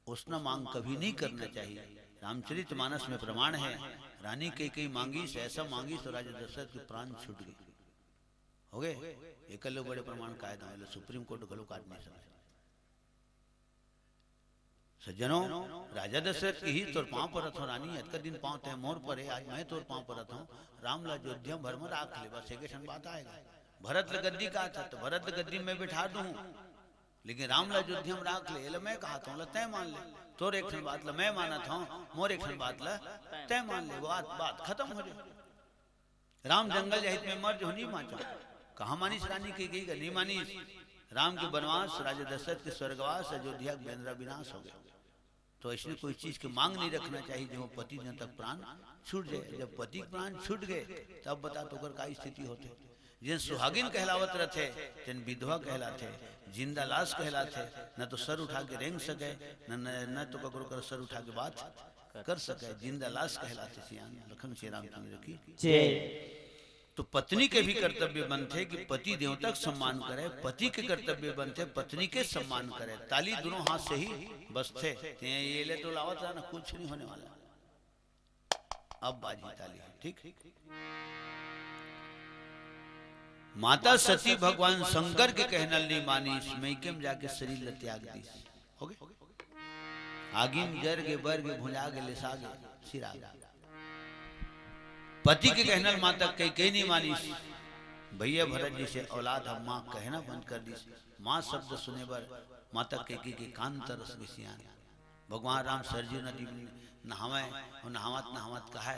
उसना मांग कभी नहीं करना चाहिए। रामचरित मानस में प्रमाण है, रानी कैकेयी मांगी से ऐसा मांगी तो राजा दशरथ के प्राण छूट गए। हो गए। एक लोग बड़े प्रमाण कायदा, सुप्रीम कोर्ट घलो काट नहीं सकते। सज्जनों, राजा दशरथ के ही तोर पांव परत हूँ रानी, अतका दिन पांव तय मोर परे, आज मैं तोर पांव परत हूँ। राम ला अयोध्या भर में राख ले, बस एक ठन बात आएगा। भरत ल गद्दी कहा था, तो भरत ल गद्दी में बैठा दूँ, लेकिन राम ला अयोध्या में राख ले, एला मैं कहा था, ला तय मान ले। तोर एक ठन बात ला मैं मानत हूँ, मोर एक ठन बात ला तय मान ले, बात, बात खत्म हो जाए। राम जंगल जाही त मैं मर जो नहीं बाँचो। कहाँ मानिस रानी कैकेयी का, नहीं मानिस। राम के बनवास, राजा दशरथ के स्वर्गवास, अयोध्या के बेंदरा विनाश हो गए। तो ऐसने कोई चीज के मांग नहीं रखना चाहिए जो पति जन तक प्राण छूट जाए। जब पति के प्राण छूट गए, तब बता तो ओकर का स्थिति होते। जिन सुहागिन कहलावत रहते, तेन विधवा कहलाते, जिंदा लाश कहलाते। न तो सर उठा के रेंग सके, न, न, न तो ककरो कर सर उठा के बात कर सके, जिंदा लाश कहलाते सियान। लखन श्री रामचंद्र की। जय। तो पत्नी के भी कर्तव्य बनथे कि पति देवता के सम्मान करे, पति के कर्तव्य बनथे पत्नी के सम्मान करे। ताली दोनों हाथ से ही बजथे। ते ये ले तो लावत रहा ना, कुछ नहीं होने वाला। अब बाजी ताली, ठीक। माता सती भगवान शंकर के कहनल नहीं मानिस, मइके में जाके शरीर ल त्याग दीस। हो गए? आगी में जर के, बर के, भुंजा के, लिसा के, सिरा गे। पति के कहनल माता कैकेयी नहीं मानिस। भैया भरत जी से औलाद हम माँ कहना बंद कर दीस। माँ शब्द सुने बर माता कैकेयी के कान तरस गे सियान। भगवान राम सरजू नदी में नहावे और नहावत नहावत कहे,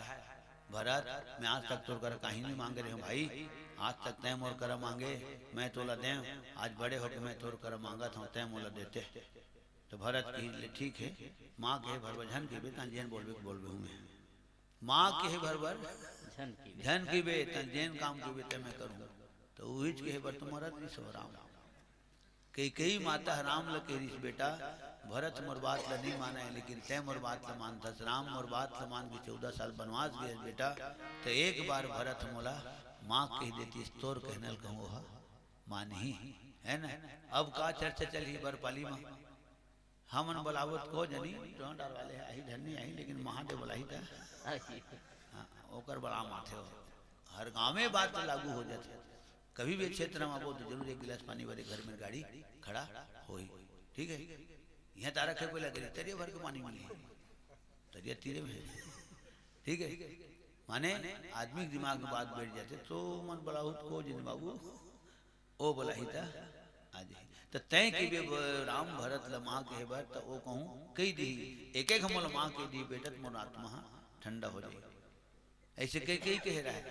"भरत, मैं आज तक तोर करा कहीं नहीं मांगे रहे हूँ भाई, आज तक तय मोर करा मांगे, मैं तोला दें, आज बड़े होके मैं तोर करा मांगत हूँ, तय मोला देते।" तो भरत कही, "ले ठीक है, माँ कहे भर बर झन कहिबे, तन जेन बोलबे के बोलबे हूँ मैं। माँ कहे भर बर झन कहिबे, तन जेन काम कहिबे, ते मैं करूँ।" तो उहिच कहे बर तुम्हारा दृश्य हो राम। कैकेयी माता ह राम ल कह रहीस, "बेटा, भरत मोर बात ल नहीं माने, लेकिन तय मोर बात ल मानथस। राम मोर बात ल मान के चौदह साल बनवास गए बेटा, तो एक बार भरत मोला माँ कह देतीस, तोर कहनल कहूँ ओह मानही, है ना?" अब का चर्चा चलही बरपाली में? हमन बलावत को जनी, टोंडार वाले आही धन्नी आही, लेकिन महादेव बलाही था। हाँ, ओकर बड़ा माथे हो। हर गाँव में बात लागू हो जाथे। कभी भी क्षेत्र में आबो तो जरूर एक गिलास पानी वाले घर में गाड़ी खड़ा होही, ठीक है। यहाँ तारा खेत बोला करी, तरिया भर के पानी मिली, तरिया तीरे में है, ठीक है। माने आदमी के दिमाग में बात बैठ जाथे तो मन बलाहुत को जिन बाबू, ओ बलाही त आ जाही। त तय कहिबे ब-, राम भरत ल माँ कहे बर, त ओ कहूँ कहि दिही, एक एक हमन ल माँ कहि दिही, बेटा त मोर आत्मा ह ठंडा हो जाही। ऐसे कैकेयी कहे रहे,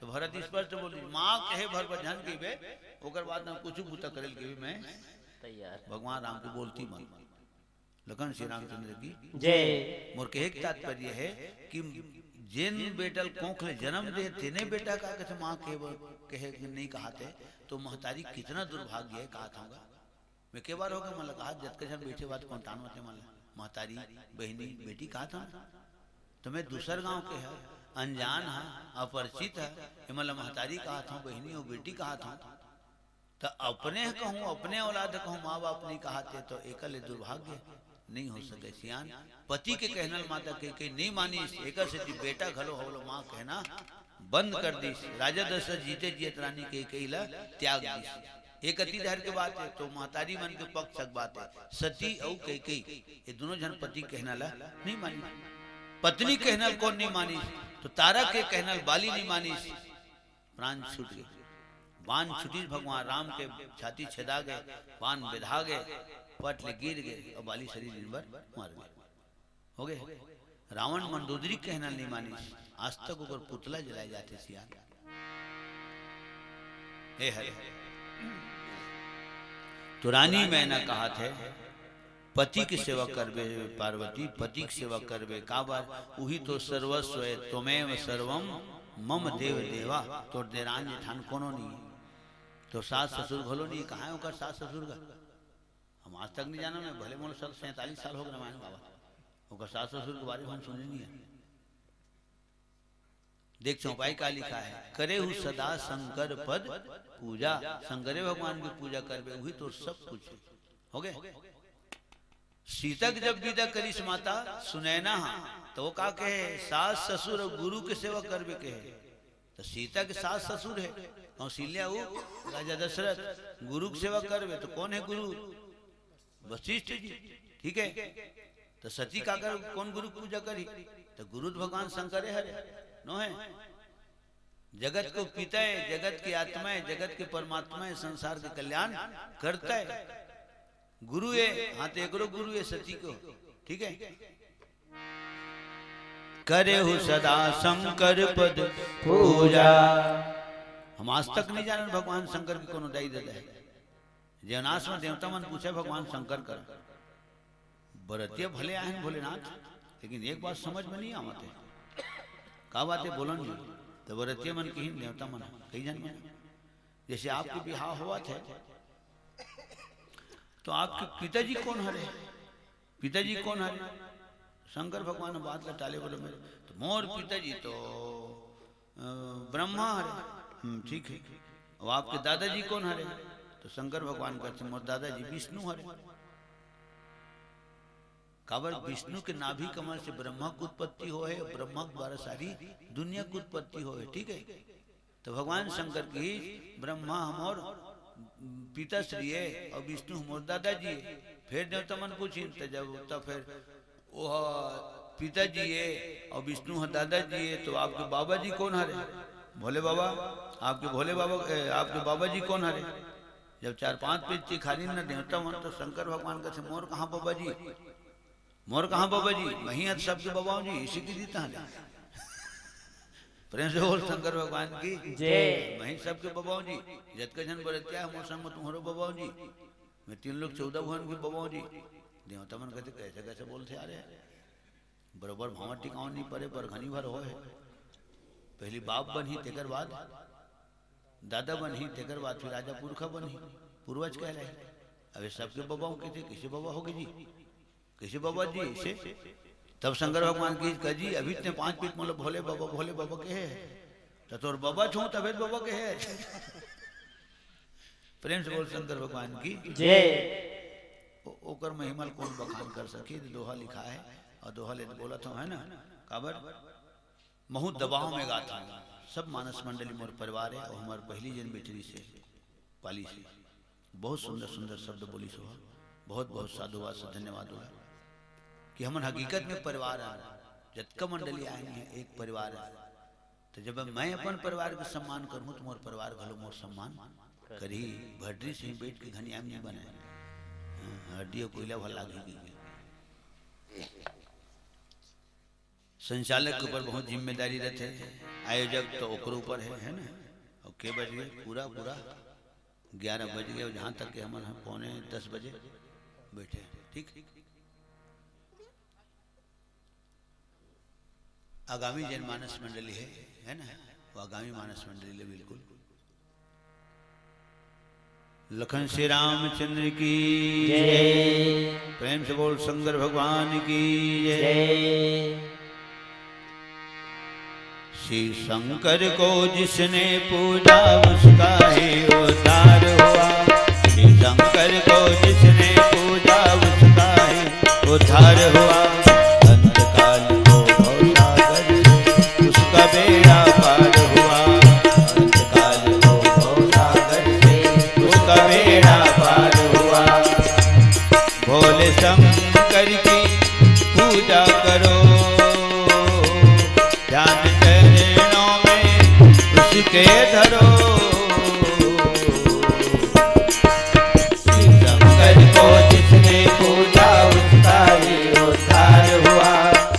तो भरत स्पष्ट बोली, "माँ कहे भर बर झन कहिबे, ओकर बाद न कुछ बूता करे ल कहिबे, मैं तैयार।" भगवान राम के बोलती मन। लखन श्री रामचंद्र की जय। मोर कहे के तात्पर्य है कि जेन बेटा ल कोख ले जन्म दे, तेने बेटा का कथे माँ कहे बर, कहे नहीं कहाथे, तो महतारी कितना दुर्भाग्य है, कहात हूँगा। मैं के बार होगे मन ल कहा, जतका झन बैठे बात कौन टान होते मन ल, महतारी, बहिनी, बेटी कहात हूँ। तो मैं दूसर गाँव के है, अनजान है, अपरिचित है, ये मन ल महतारी कहात हूँ, बहिनी और बेटी कहात हूँ। त अपने कहूँ, अपने औलाद कहूँ, माँ बाप नहीं कहाथे, तो एकर ले दुर्भाग्य नहीं हो सके सियान। पति के कहनल माता कैकेयी नहीं मानिस, एकर सेती बेटा घलो हवलो माँ कहना बंद कर दिस। राजा दशरथ जीते जियत रानी कैकेयी ला त्याग दिस। एक अति डहर के बात है, तो महतारी मन के पक्ष के बात है। सती अउ कैकेयी, ये दोनों झन पति कहना ला नहीं मानिस। पत्नी कहनल कोन नहीं मानिस, तो तारा के कहनल बाली नहीं मानिस। प्राण छूट गए। बाण छुटिस भगवान राम के, छाती छेदा गए, बाण बेधा गए, पट ले गिर गए और बाली शरीर दिन भर मर गए। हो गए। रावण मंदोदरी कहना नहीं मानिस, आज तक ओकर पुतला जलाए जाथे सियान। हे हरे। तो रानी मैना कहाथे, पति के सेवा करबे पार्वती, पति के सेवा करबे काबर, उही तो सर्वस्व है, त्वमेव सर्वम मम देव देवा। तोर देरान जेठान कोनो नहीं है, तोर सास ससुर घलो नहीं है। कहाँ है ओकर सास ससुर का? हम आज तक नहीं जाना, मैं भले मोला सब सैंतालीस साल हो गए रामायण गावत, ओकर सास ससुर के बारे में हम सुने नहीं है। देख चौपाई का लिखा है, करे हु सदा शंकर पद पूजा। शंकरे भगवान की पूजा करबे, वही तोर सब कुछ है। हो गए? सीता के जब विदा करिस माता सुनैना हा, तो वो का कहे? सास ससुर और गुरु के सेवा करबे कहे। तो सीता के सास ससुर है कौशल्या, वो राजा दशरथ। गुरु के सेवा करबे तो कौन है गुरु? वशिष्ठ जी। ठीक है, तो सती का कर, कौन गुरु के पूजा करी? तो गुरु तो भगवान शंकर हरे, नो है? जगत को पिता है, जगत की आत्मा है, जगत के परमात्मा है, संसार के कल्याण करता है। गुरु है, हाँ, तो एकरो गुरु है सती को। ठीक है, करे हु सदा शंकर पद पूजा। हम आज तक नहीं जानन भगवान शंकर के कोनो दाई ददा है। जेवनास में देवता मन पूछे भगवान शंकर कर। बरतिया भले आए हैं भोलेनाथ, लेकिन एक बात समझ में नहीं आवत है। का बात है, बोलन जी? तो बरतिया मन कहीं देवता मन कई जन मन, जैसे आपके बिहाव होवत है, तो आपके पिताजी कौन हरे? पिताजी कौन हरे? शंकर भगवान बात ला टाले, बोले, मेरे तो, मोर पिताजी तो अ, ब्रह्मा हरे। हम्म, ठीक है। और आपके दादाजी कौन हरे? तो शंकर भगवान कहते, मोर दादाजी विष्णु हरे। काबर? विष्णु के नाभि कमल से ब्रह्मा की उत्पत्ति हो है, ब्रह्मा के द्वारा सारी दुनिया की उत्पत्ति हो है। ठीक है, तो भगवान शंकर की, ब्रह्मा हमर पिताश्री है और विष्णु हमर दादाजी है। फिर देवता मन पूछिन, तो जब तो फिर वो पिताजी है और विष्णु ह दादाजी है, तो आपके बाबा जी कौन हरे? भोले बाबा। आपके भोले बाबा, ए, आपके बाबा जी कौन हरे? जब चार पांच पीठ चिखारी न देवता मन, तो शंकर भगवान कहते, मोर कहाँ बाबा जी? मोर कहाँ बाबा जी? मही आज सबके बाबा जी, इसी की जीता है। प्रेम से बोल शंकर भगवान की जय। मही सबके बाबा जी, जतका जन बरतिया है, मोर संग में तुम्हारो बाबा जी, मैं तीन लोग चौदह भुवन के बाबा जी। देवता मन कहते, कैसे कैसे बोलते आ रहे हैं? बरोबर भांवर टिकाव नहीं परे, पर घनी भर होए। पहली बाप बनही, तेकर बाद दादा बनही, तेकर बाद फिर राजा पुरखा बनही, पूर्वज कहलाही। अब ये सबके बाबा हो, कैसे, कैसे बाबा होगे जी? कैसे बाबा जी? ऐसे तब शंकर भगवान की कह जी, अभी इतने पांच पीठ मतलब भोले बाबा, भोले बाबा कहे, तो तोर बाबा छो तबे तो बाबा कहे। प्रेम से बोल शंकर भगवान की जय। ओ-, ओकर महिमा ल कौन बखान कर सके? तो दोहा लिखा है, और दोहा ले तो बोलत हूँ, है ना? काबर? महू दबाव में गात हूँ। सब मानस मंडली मोर परिवार है, और हमार पहली जन बेचरी से, पाली से। बहुत सुंदर सुंदर शब्द बोली सो। बहुत बहुत साधुवाद से धन्यवाद होला कि हमन हकीकत में परिवार आन, जतका मंडली आए हैं, एक परिवार है। तो जब मैं अपन परिवार के सम्मान करूँ, तो मोर परिवार घलो मोर सम्मान करही। भड्डरी से ही बैठ के घनियाम नहीं बने। हाँ, हड्डी और कोयला भला लागी। संचालक के ऊपर बहुत जिम्मेदारी रहते, आयोजक तो ओकरो ऊपर है, है ना? और के बज गए? पूरा पूरा ग्यारह बज गए, और जहाँ तक के हमन ह पौने दस बजे बैठे हैं, ठीक। आगामी जनमानस मंडली है, है ना? वो आगामी मानस मंडली ले बिल्कुल। लखन श्री रामचंद्र की जय। प्रेम से बोल शंकर भगवान की जय। जय। शिव शंकर को जिसने पूजा, उसका ही उद्धार हुआ। शिव शंकर को जिसने पूजा, उसका ही उद्धार हुआ। अंतकाल को भवसागर से उसका बेड़ा पार हुआ। अंतकाल को भवसागर से उसका बेड़ा पार हुआ। भोले शंकर की पूजा करो, ध्यान चरणों में उसके धरो। शिव शंकर को जिसने पूजा, उसका ही उद्धार हुआ।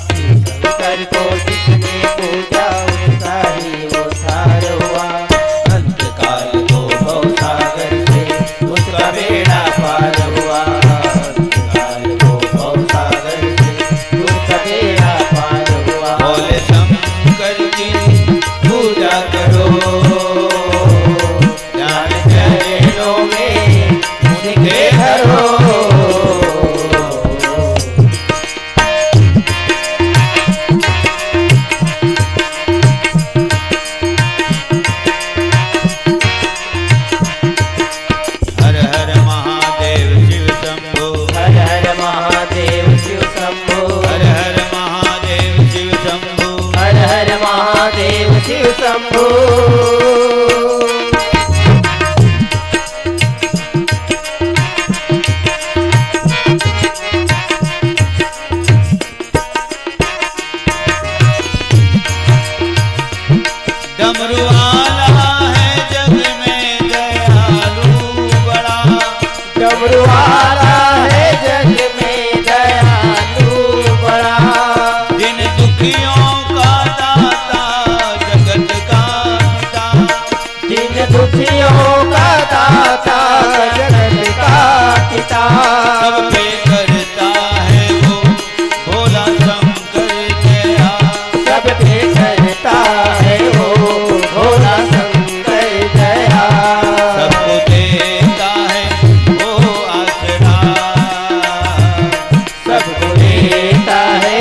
शिव शंकर को जिसने पूजा, उसका ही उद्धार हुआ। अंतकाल को भवसागर से उसका बेड़ा पार हुआ। अंतकाल को भवसागर से उसका बेड़ा पार हुआ। भोले शंकर की पूजा करो, ध्यान चरणों में उसके धरो। शंभो। डमरू वाला है जग में दयालु बड़ा। डमरू वाला है जग में दयालु बड़ा। दिन दुखियों का दाता जगत का पिता। दिन दुखियों का दाता जगत का पिता। सब पे करता है वो भोला शंकर दया। सब पे करता है वो भोला शंकर दया। सबको देता है वो आसरा। सबको देता है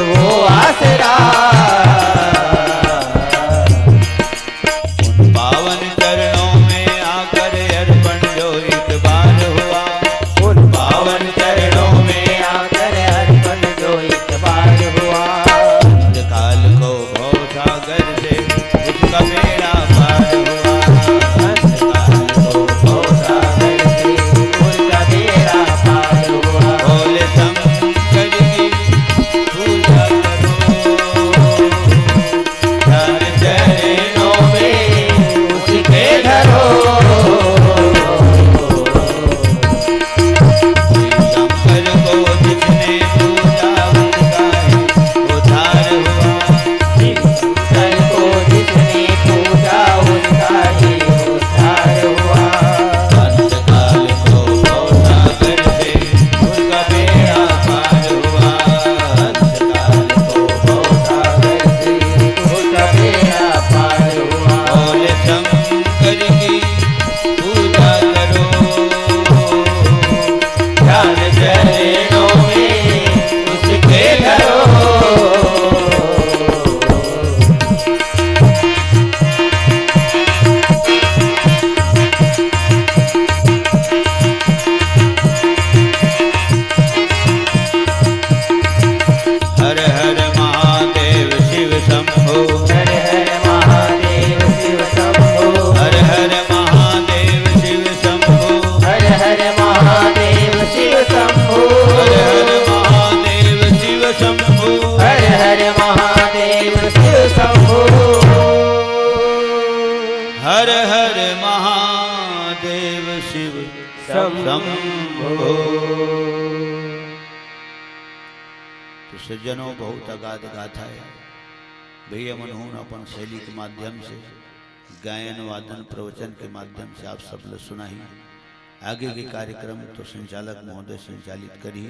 वो आसरा। उन पावन चरणों में आकर अर्पण जो एक बार हुआ। उन पावन चरणों में आकर अर्पण जो एक बार हुआ। अंधकाल को भव सागर से उसका बेड़ा पार हुआ। अंधकाल को भव सागर से उसका बेड़ा पार हुआ। भोले शंकर की पूजा करो। ध्यान चरणों में उसके धरो। शंकर को जिसने पूजा उसका ही उद्धार हुआ। शंकर को जिसने पूजा उसका ही उद्धार हुआ। अंतकाल को भवसागर से उसका बेड़ा पार हुआ। अंतकाल को भवसागर से उसका बेड़ा पार हुआ। भोले शंकर की पूजा करो। ध्यान चरणों में उसके धरो। हर हर महादेव शिव शंभो। हर हर महादेव शिव शंभो। हर हर महादेव शिव शंभो। हर हर महादेव शिव शंभो। हर हर महादेव शिव शंभो। हर हर महादेव शिव शंभो। हर हर महादेव शिव शंभो। शंभो। तो सज्जनों, बहुत अगाध गाथा है। भैया मनहून अपन शैली के माध्यम से, गायन, वादन, प्रवचन के माध्यम से आप सब ल सुनाही। आगे के कार्यक्रम तो संचालक महोदय संचालित करही।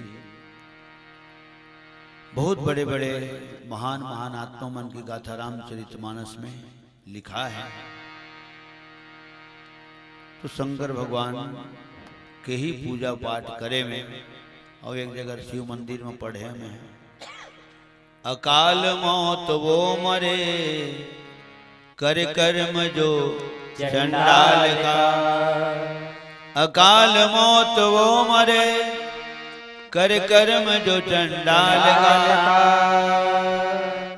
बहुत बड़े-बड़े महान महान आत्मा मन के गाथा रामचरितमानस में लिखा है। तो शंकर भगवान के ही पूजा पाठ करे में, और एक जगह शिव मंदिर में पढ़े में, अकाल मौत वो मरे, कर कर्म जो चंडाल का। अकाल मौत वो मरे, कर कर्म जो चंडाल का।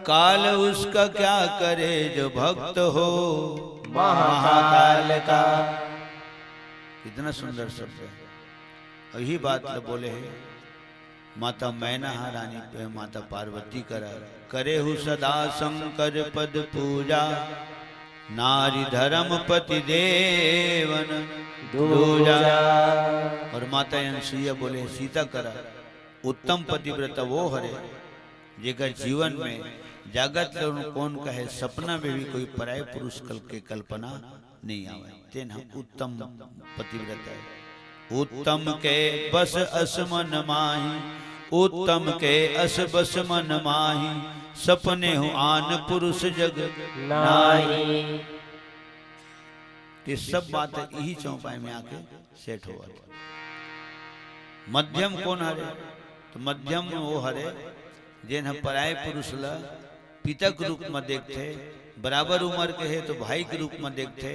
काल उसका क्या करे जो भक्त हो महाकाल का। कितना सुंदर शब्द है। और यही बात ल बोले है माता मैना रानी पे, माता पार्वती करा, करेहु सदा शंकर पद पूजा, नारी धर्म पति देवन दूजा। दूजा। और माता अनसुईया बोले सीता करा, उत्तम पतिव्रता वो हरे, जेकर जीवन में जागत ले कोन कहे, सपना में भी कोई पराय पुरुष कल के कल्पना नहीं आवे। तेन ह उत्तम पतिव्रता है। उत्तम के बस अस मन माही, उत्तम के अस बस मन माही, सपनेहु आन पुरुष जग नाही। ते सब बात इही चौपाई में आके सेट होवत। मध्यम कोन हरे? तो मध्यम वो हरे, जेन ह पराय पुरुष ल पिता के रूप म देखथे, बराबर उमर के हे तो भाई के रूप म देखथे,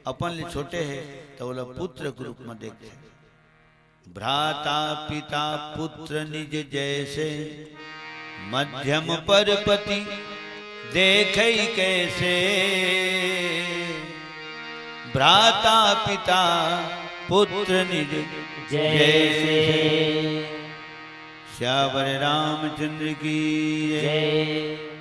अपन ले छोटे हे तो ओला पुत्र के रूप म देखथे। भ्राता पिता पुत्र निज जैसे, मध्यम पर पति देखई कैसे, भ्राता पिता पुत्र निज जैसे। सियावर रामचंद्र की जय।